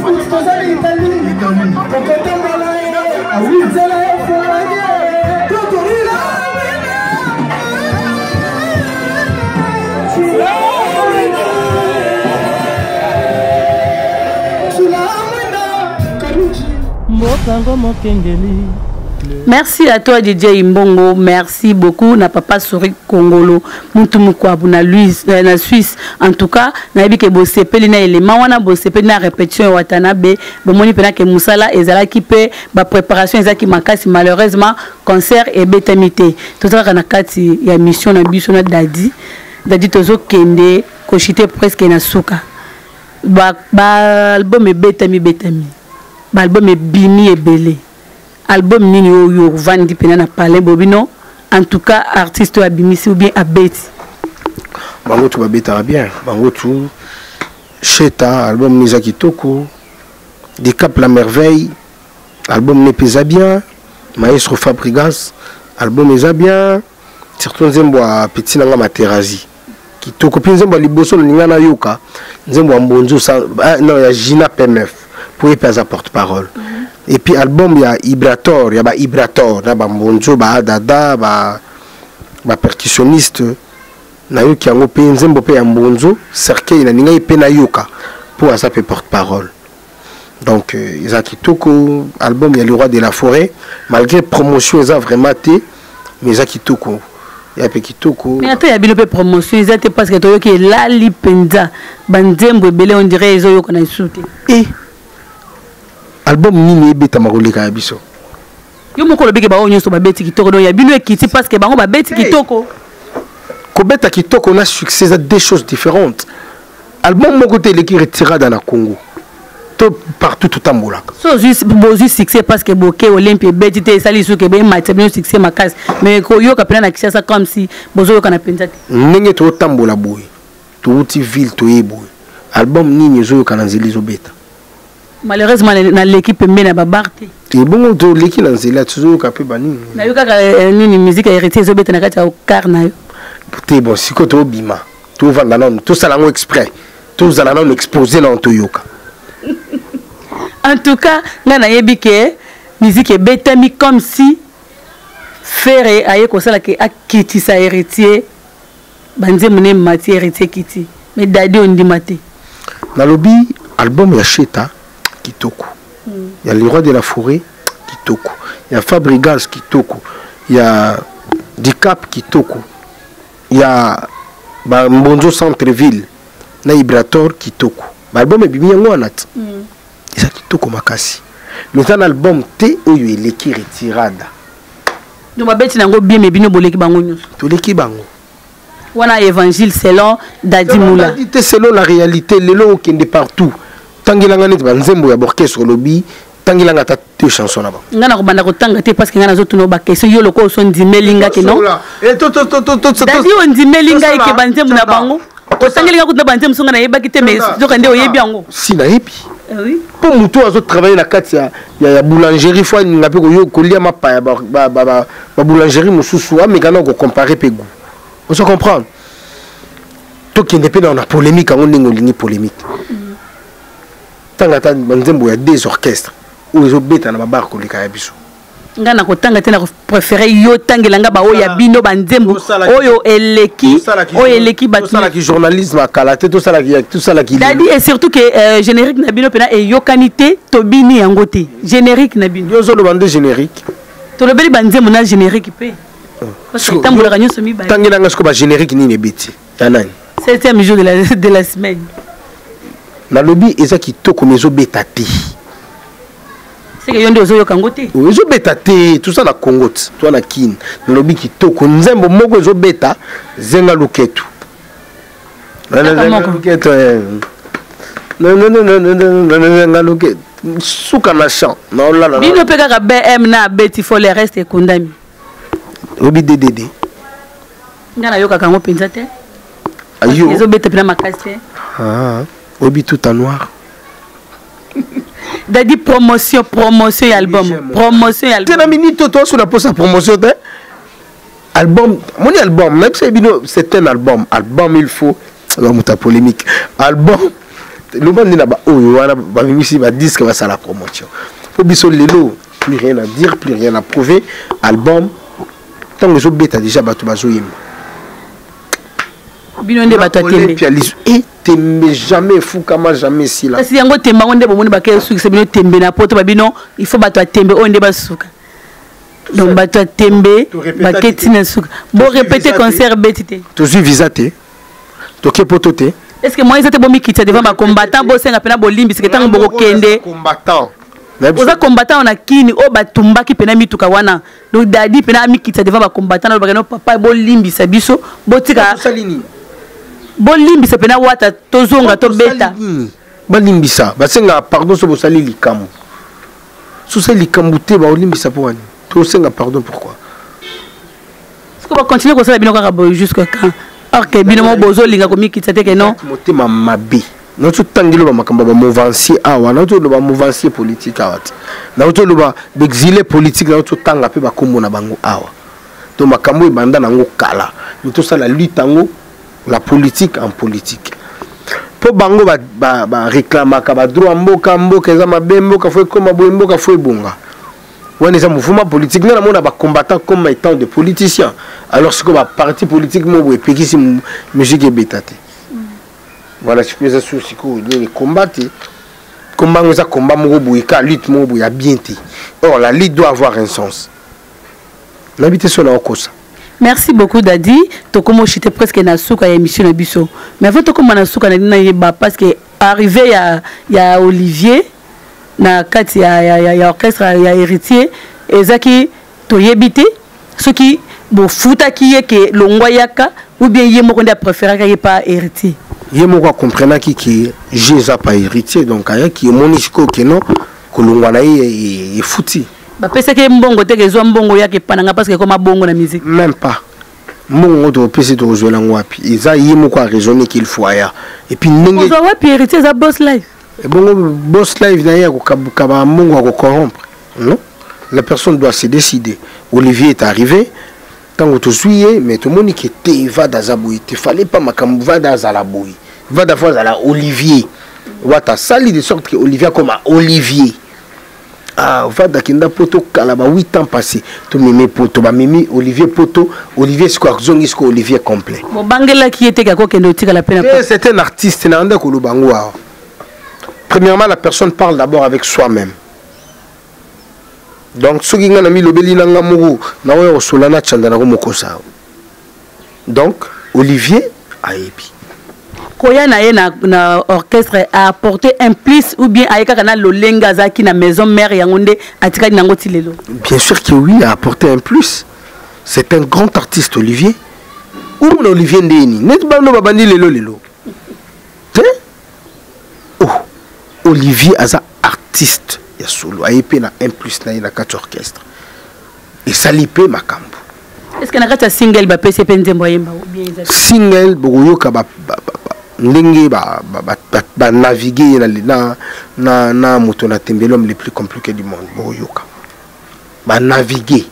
Toza na Italie, tokotambola ye, nzela efongwami. Mbokango mokengeli. Merci à toi DJ Mbongo, merci beaucoup na papa Sori Kongolo, muntu mukwabu na Louise na Suisse. En tout cas, nayebi ke bosepeli na élément wana, bosepeli na répétition ya Watanabe, bomoni pena ke musala ezalaki pe ba préparation ezalaki makasi, malheureusement concert ebetami te. Tozalaka na kati ya mission na biso na Dadi. Dadi, tozokende koshite presque na suka. Ba, ba album ebetami betami. Ba album ebimi ebele. Album nini oyo ovandi mpena na palais bobino, en tout cas artiste oyo abimisi ou bien abeti? Bango tu babetaka bien, bango tu. Sheta, album ni eza kitoko. Dicap la Merveille, album ne eza bien. Maestro Fabrigas, album eza bien, surtout nzembo ya petit nanga Materazi, kitoko. Mpe nzembo ya liboso nalinga nayoka, nzembo ya Mbonzo, non, ya Gina PMF, po ye mpe aza porte parole. Et puis album ya Ibrator, ya ba Ibrator na bambonzo, baadada, ba percussionniste, nayoki yango mpe. Nzembo mpe ya Mbonzo Cercueil, nalingai mpe nayoka mpo aza mpe porte parole. Donc eza kitoko. Album ya le roi de la forêt, malgré promotion eza vraiment te, mais eza kitoko, ya mpe kitoko. Mais ata ya bino mpe promotion eza te, parce que toyoki elali mpenza, banzembo ebele on dirait ezoyoka na esu te. E album nini ebetama koleka ya biso? Yo moko olobiki bango nyonso babeti kitoko, donc ya bino ekiti parce que bango babeti kitoko. Kobeta kitoko na succès eza deux choses différentes. Album moko te eleki Retirada na Congo to partout totambolaka. So bozwi succès parce que boke Olympia, ebeti te, esali suki ematisa bino succès makasi, mais koyoka mpena na Kinshasa comme si bozoyoka na mpenza te. Ndenge tozotambola boye, touti ville, toye boye, album nini ezoyoka na nzela, ezobeta? Malheureusement naleki pembeni ya babar te. Ebongo toleki na nzela, tozoyoka mpe banini? Nayo kaka nini, musique ya Héritier ezobeta na kati ya car na yo. Te, bon, sikoyo tobima, tovanda nano, tosala yango exprès, tozala nano exposé nano, toyoka. En tout cas ngai nayebi ke musique ebetami comme si Ferre aye kosala ke akitisa Héritier, banzembo ne mati, Héritier kiti. Mais Dadi, ondima te? Nalobi album ya Sheta kitoko, ya le roi de la forêt kitoko, ya Fabrigas kitoko, ya Dicap kitoko, ya Bambonzo centre ville na Ibrator kitoko. Baalbum ebimi yango wana ti eza kitoko makasi, mais eza na album te oyo eleki Retirada. Donc babeti nango bien, mais bino boleki bango nyonso? Toleki bango. Wana évangile selon Dadi Mula. Te, selon la réalité. Lelo okende partout, tangelanga neti banzembo ya orchestre, olobi tangelanga ata deux chansons na bango. Ngai nakobanda kotanga te parce que ngai nazotuna baquestion. Yo lokola oso ndimeli nga ke non, Dadi, ondimeli ngai ke banzembo na bango otangeli nga kutu na banzembo so ngai nayebaki te, mais soka nde oyebi yango. Si, nayebi, mpo motu oyo azotravaille na kati ya boulangerie, fo alinga mpe kolia mapa ya baboulangerie mosusu, ameka na kocompare mpe goût. Ozo comprendre? Tokende mpe na polémique yango ndenge olingi polémique. Ntango ata banzembo ya deux orchestres oyo ezobeta na babar koleka ya biso. Ngai na kotanga te, na préféré yo tangela nga baoyo ya bino, banzembo oyo eleki, oyo eleki. Tosalaki journalisme akala te, tosalaki. Dadi, et surtout que générique na bino mpena eyokani te, tobini yango te, générique na bino. Yo ozoloba nde générique. Tolobeli banzembo na générique mpe, parce que etambolaka nyonso mibale. Tangelanga siko bagénérique nini ebeti ya nani? Septième jour de la semaine. Nalobi eza kitoko, mais ezobeta te. Seke yo nde ozoyoka yango te. Ezobeta te. Toza na Congo ti toza na Kine. Nalobi kitoko, nzembo moko ezobeta, Zenga Luketu. Luketu, zenga luketu, suka na champ naolala. Bino mpe kaka BM na abeti fo, le reste ekundami. Oyebi DDD? Ngai nayokaka yango mpenza te, ezobeta mpena makasi te. Oyebi Tout en noir? Dadi, promotion, promotion ya album, promotion ya te. Na minute oyo toasola mposa promotion te. Album, moni album nayebisa bino, c'est un album. Album, il faut aza moto ya polémique. Album Loba nde na baoyo wana babimisi badisque, basala promotion mpo biso lelo, plus rien à dire, plus rien à prouver. Album ntango ezobeta déjà, bato bazoyemba. Bino nde bato ya tembe. E tembe jamais efukama, jamais esila. Kasi yango tembe yango nde bomoni bake esukisa bino tembe na poto. Babino il faut bato ya tembe oyo nde basuka. Donc bato ya tembe baketi na suka, borépété concert beti te. Tozwi visa te, toke poto te. Est ce que moi eza te bomikitisa devant bacombattant, bosenga mpena bolimbisike ntango bokokende? Combattant. Oza combattant na kini oyo batumbaki mpena mituka wana. Donc Dadi mpena amikitisa devant bacombattant, nalobaka no papa, bolimbisa biso, botika, bolimbisa mpena Wata, tozonga tobeta. Balimbisa, basengaka pardon so bosali likambo. Sosali likambo te, baolimbisa mpo wani tosenga pardon, pourquoi? Siko bacontinue kosala bino kaka boye jusque quand, or que bino mo bozolinga komikitisa te ke non? Motema mabe. Nauti otangi loba makambo ya bamouvancier awa, nauti oloba mouvancier politique awa te, nauti oloba baexilé politique, nauti otanga mpe bakombo na bango awa. Donc makambo ebanda nango kala, me tosala lutte yango, la politique en politique, mpo bango baréclamaka ba badroit. Mboka, mboka eza mabe, mboka faut ekóma boye, mboka faut ebonga. Wana eza mouvement politique. Nga namona bacombattant comme étant de politicien. Alors sikoyo baparti politique mo boye epekisi musique ebeta te. Voilà, sikoyo eza su sikoyo nini? Combat te, combat yango eza combat moko boye ka lutte moko boye ya bien te. Or la lutte doit avoir un sens. Nayebi te so na okosa. Merci beaucoup Dadi. Tokóma oshite presque na suka ya émission na biso, mais avant tokóma na suka, nali nayeba, parce que arrivé ya Olivier na kati ya orchestre ya Héritier ezaki, toyebi te soki bofutaki ye ke longwa yaka, ou bien ye moko nde apréféraka ye pa Héritier. Ye moko akomprenaki ke je eza pa Héritier, donc ayaki. Omoni sikoyo ke non, kolongwa na ye efuti. Bapesaki ye mbongo te ke ezwa mbongo yaka epa na nga, parce que ekoma bongo na musique? Même pas. Mbongo ngo topesi, tokozwela yango wapi? Eza ye moko araisonné qu'il faut aya. Et puis ndenge ozwa wapi? Héritier eza Boss Live. Ebongo Boss Live na ye akokaba mbongo, akocorrompre? Non, la personne doit se décider. Olivier est arrivé, ntango tozwi ye, mais tomoni ke te, Vada aza boye te, fallait pas makambo Vada azala boye, Vada faut azala Olivier. Wata asali de sorte que Olivier akoma Olivier. Ah, Vada akenda poto kala, ba 8 ans passé, tomemi poto, bamemi Olivier poto. Olivier sikoyo azongi, sikoyo Olivier complet. Bobangelaki ye te ke akokende otikala mpe na C'est un artiste. Na nde koloba yango awa, premièrement, la personne parle d'abord avec soi-même. Donc soki ngai na milobeli na nga moko, naoya kosola na Tshanda, nako mokosa. Donc Olivier ayebi. Koya na ye na orchestre a apporté un plus, ou bien aye kaka na lolenge azalaki na maison mère, yango nde atikali nango ti lelo? Bien sûr que oui, a apporté un plus. C'est un grand artiste, Olivier. Omona Olivier ndeni neti bano babandi lelo lelo te. Oh, Olivier aza artiste ya solo. Aye mpe na un plus na ye na kati orchestre, esali mpe makambo. Est ce que na kati ya single bapesi mpe nzembo ayemba, ou bien eza Single bokoyoka ndenge banavigue ye na moto na tembe, l'homme le plus compliqué du monde. Bokoyoka banavigue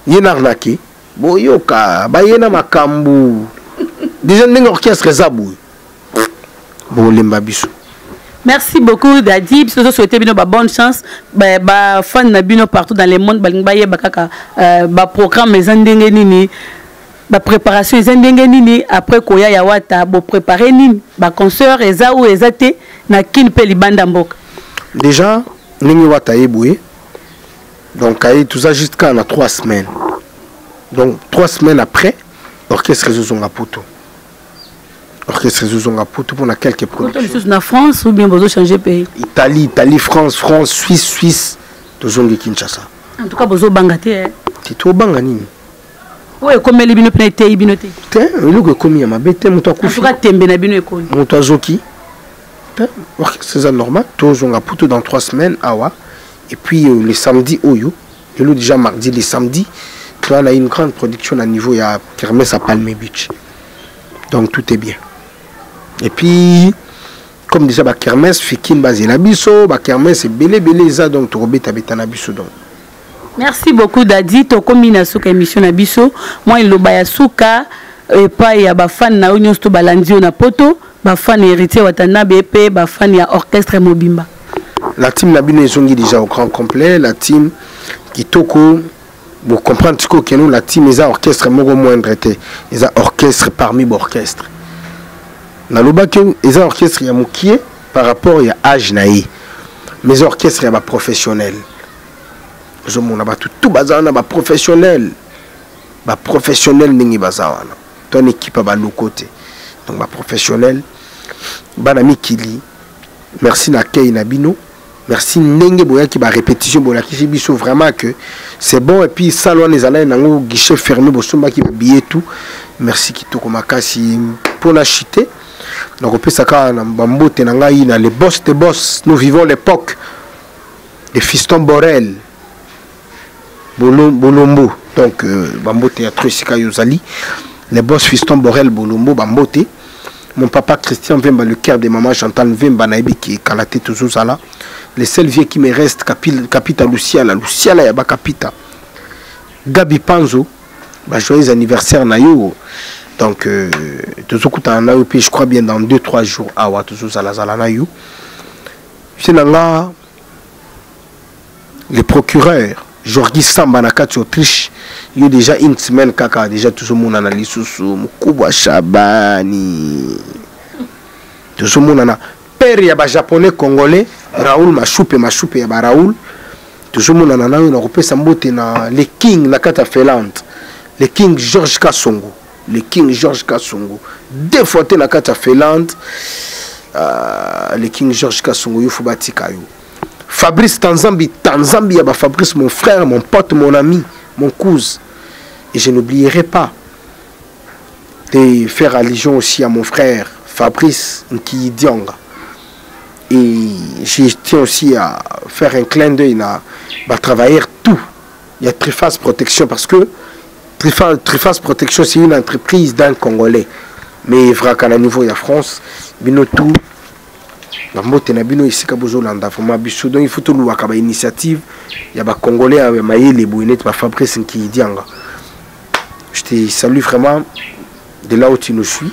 ye na arnake, boyoka baye na makambo. Déjà ndenge orchestre eza boye, bokolemba biso. Merci beaucoup Dadi. Biso tozosouhaite bino ba bonne chance, bafan na bino partout dans le monde balingi bayeba kaka baprogramme eza ndenge nini, bapréparation eza ndenge nini après koya ya Wata. Boprépare nini? Baconcert eza oyo eza te na Kini mpe libanda mboka? Déjà ndenge Wata ye boye, donc aye, toza juste kaka na 3 semaines. Donc 3 semaines après, orchestre ezozonga poto, orchestre ezozonga poto mpona quelques productions. Lisusu na France ou bien bozochange pays? Italie, Italie, France, France, Suisse, Suisse, tozongi Kinshasa. En tout cas bozobanga te? Te, tobanga nini? Oyo ekomeli bino mpena eteyi bino te? Te, eloko ekomi ya mabe te. Moto akufi? Tembe na bino ekoli. Moto azoki te. Orchestre eza normal, tozonga poto dans 3 semaines awa. Et puis le samedi oyo, lelo déjà mardi, le samedi toa na une grande production na niveau ya kermesse à Palme Beach. Donc tout est bien. Et puis comme déjà bakermesse Fikine, bazela biso, bakermesse ebele ebele eza, donc tokobetabeta na biso donc. Merci beaucoup Dadi. Tokomi na suka émission na biso. Mwa eloba ya suka. epai ya bafane na yo nyonso to balandi yo na poto, bafane Héritier Watanabe mpe bafane ya orchestre mobimba. La team na bino ezongi déjà au grand complet. La team kitoko, bocomprendre sikoyo keno la team eza orchestre moko moindre te, eza orchestre parmi baorchestre. Nalobaki eza orchestre ya mokie par rapport ya age na ye, mais eza orchestre ya baprofessionnel. Ozomona bato tu baza wana, baprofessionnel, baprofessionnel ndenge baza wana, to na équipe ya baloko te. Donc baprofessionnel, bana mikili, merci na accueil na bino, merci ndenge boyaki barépétition, bolakisi biso vraiment que c'est bon. Et puis salle wana ezalaki nango guichet fermé, bosombaki babillet, tout. Merci, kitoko makasi. Mpona chite, nakopesa kaka na bambote na ngai na le boss de boss. Nous vivons l'époque de Fiston Borel Bolombo. Donc bambote ya tro esika yo ozali, le boss Fiston Borel Bolombo, bambote. Mon papa Christian Vemba, le cœur de maman Chantal Vemba, nayebi ki kala te tozozala. Le seul vieux qui me reste, Kapita Luciala, Luciala ya bakapita, Gabi Panzo, ba joyeux anniversaire na yo. Donc tozokutana na yo mpe, je crois bien, dans 2 3 jours awa tozozalazala na yo. Se na nga le procureur Jorgi Samba na kati Autriche, yo déjà une semaine kaka déjà tozomonana lisusu. Mokubwa Shabani, tozomonana. Père ya bajaponais congolais Raoul Mashupe, Mashupe ya baraoul, tozomonana na yo. Nakopesa mbote na le king na kati ya Finlande, le king George Kasongo, le king George Kasongo, deux fois te na kati ya Finlande. Le king George Kasongo, yo fo batika yo. Fabrice Tanzambi, Tanzambi ya Fabrice, mon frère, mon pote, mon ami, mon cousin. Et je n'oublierai pas de faire allusion aussi à mon frère Fabrice Nkidianga. Et je tiens aussi à faire un clin d'œil à travailler tout. Il y a Triphase Protection, parce que Triphase Protection, c'est une entreprise d'un Congolais. Mais vrai qu'à niveau de la France, bino tout, bambote na bino esika bozolanda vraiment biso. Donc il faut toluwaka bainitiative ya bacongolais ya mayele boye neti bafabrice Nkidianga. Je te salue vraiment de là où tu nous suis.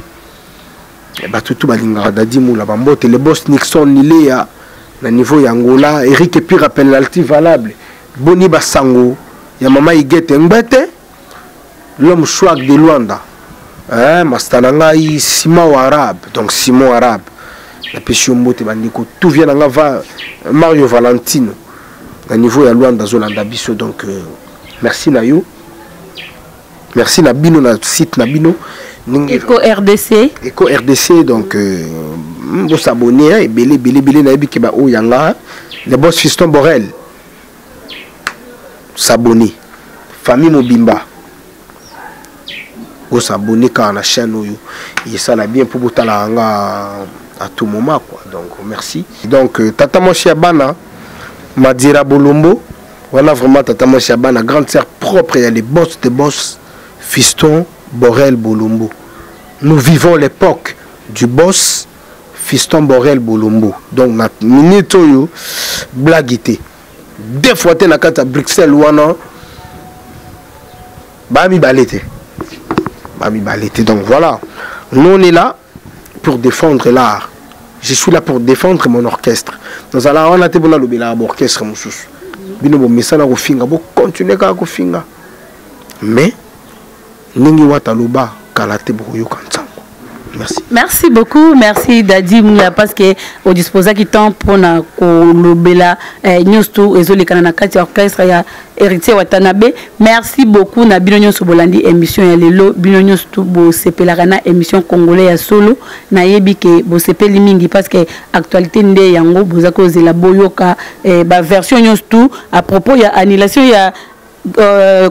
Bato tu balingaka Dadi Mula, bambote. Le boss Nixon Nilea na niveau ya Angola, Eric Epira, penalty valable, boni basango ya mama Igete Ngbete, l'homme swag de Luanda, hein, masta na ngai Simon Arabe. Donc Simon Arabe, napesi yo mbote. Bandeko tout vient na nga va Mario Valentino na niveau ya Luanda azolanda biso. Donc merci na yo, merci na bino na site na bino. Eco RDC. Eco RDC. Donc bosabonner, hein, ebele ebele ebele. Nayebi ke baoyo yanga le boss Fiston Borel, s'abonner, famille mobimba bosabonner kaka na chaîne oyo, esala bien mpo botala yanga à tout moment, quoi. Donc merci. Donc tata mwasi ya bana Madira Bolombo wana, vraiment tata mwasi ya bana, grande sœur propre ya les boss de boss Fiston Borel Bolombo. Nous vivons l'époque du boss Fiston Borel Bolombo. Donc na minute oyo blague te, deux fois te na kati ya Bruxelles wana, bamibale te, bamibale te. Donc voilà, nous on est là pour défendre l'art. Je suis là pour défendre mon orchestre. Nazala wana te mpona lobelaka baorchestre mosusu. Bino bomesana kofinga, bocontinue kaka kofinga, mais ndenge Wata loba kala te, bokoyoka ntango. Merci. Merci beaucoup, merci Dadi Moula, parce que odisposaki temps mpona kolobela nyonso tu ezolekana na kati ya orchestre ya Héritier Watanabe. Merci beaucoup na bino nyonso bolandi émission ya lelo, bino nyonso tu bosepelaka na émission Congolais ya solo. Nayebi ke bosepeli mingi parce que actualité nde yango boza kozela boyoka baversion nyonso tu à propos ya annulation ya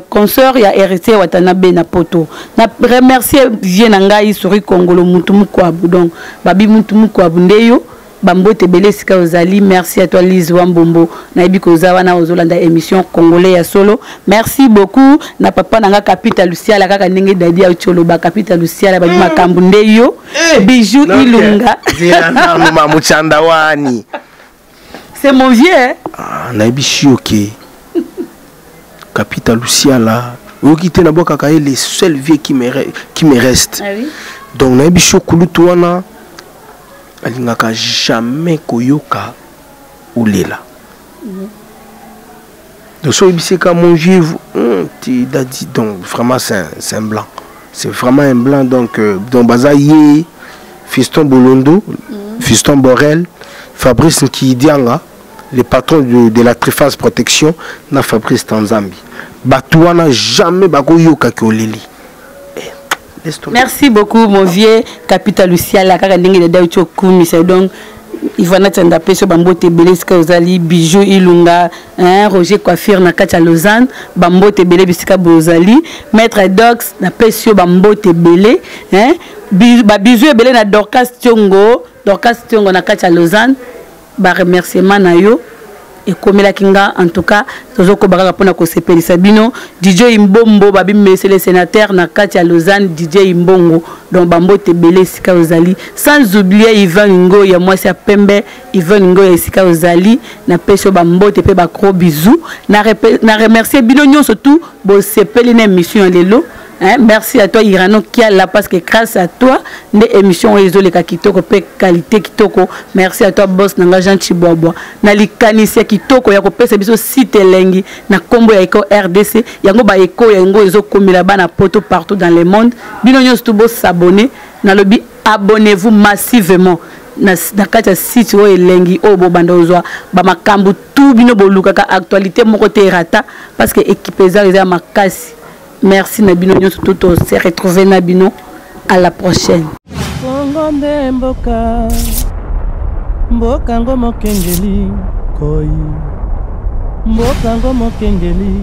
concert ya Héritier Watanabe na poto. Na remercier vieux na ngai Sori Kongolo mutu mukwabu. Donc babi mutu mukwabu ndeyo, bambote ebele esika ozali. Merci à toi Lise Wambombo, nayebi koza wana ozolanda émission Congolais ya solo. Merci beaucoup na papa na nga Kapita Luciala, kaka ndenge Dadi auti oloba, Kapita Luciala babi makambo ndeyo, Bijou Ilunga. Mamuchanda wani. C'est mon vieux, hein? Ah, nayebi si oke Kapita Luciala. Oyoki te, nabwakaka ye, le seul vieux qui me reste. Ah oui? Donc nayebi so kulutu wana alingaka jamais koyoka olela. Donc so oyebisi ka mon vieux, ti dadi. Donc vraiment, c'est un blanc, c'est vraiment un blanc. Donc baza ye, Fiston Bolondo, Fiston Borel, Fabrice Nkidianga, le patron de la Triphase Protection, na Fabrice Tanzambi. Bato wana jamais bakoyokaki oleli. Eh, laisse tomber. Merci beaucoup, mon vieux Capita Luciala, kaka ndenge dada uti okumisa. Donc Ivana Tianda, apesi yo bambote ebele esika ozali. Bijou Ilunga, hein, Roger Coiffure na kati ya Lausanne, bambote ebele bisika bozali. Maître Dox, napesi yo bambote ebele, hein. Babisous ebele na Dorcas Tiongo, Dorcas Tiongo na kati ya Lausanne. Baremerciement na yo ekomelaki nga. En tout cas, tozokoba kaka mpona kosepelisa bino. DJ Imbombo, babi monsieur le sénateur na kati ya Lausanne, DJ Imbongo, donc bambote ebele esika ozali. Sans oublier Ivan Ngo ya mwasi ya pembe, Ivan Ngo ya esika ozali, napesi yo bambote mpe bagros bisous. Na remercier bino nyonso tu bosepeli na émission ya lelo. Hein, merci à toi Irano Kiala, parce que grâce à toi nde émission oyo ezoleka kitoko mpe qualité kitoko. Merci à toi, boss nanga Jean Chibwabwa, na likanisi ya kitoko ya kopesa biso site elengi na nkombo ya Eco RDC. Yango baeko yango ezokomela bana poto partout dans le monde. Bino nyonso tu bosabonner, nalobi abonnez-vous massivement na kati ya site oyo elengi oyo bobanda ozwa bamakambo tu bino bolukaka. Actualité moko te erata, parce que équipe eza ya makasi. Merci na bino nyonso tu, to se retrouver na bino à la prochaine. Kongo nde mboka, mboka ngo mokengeli koi, mboka ngo mokengeli.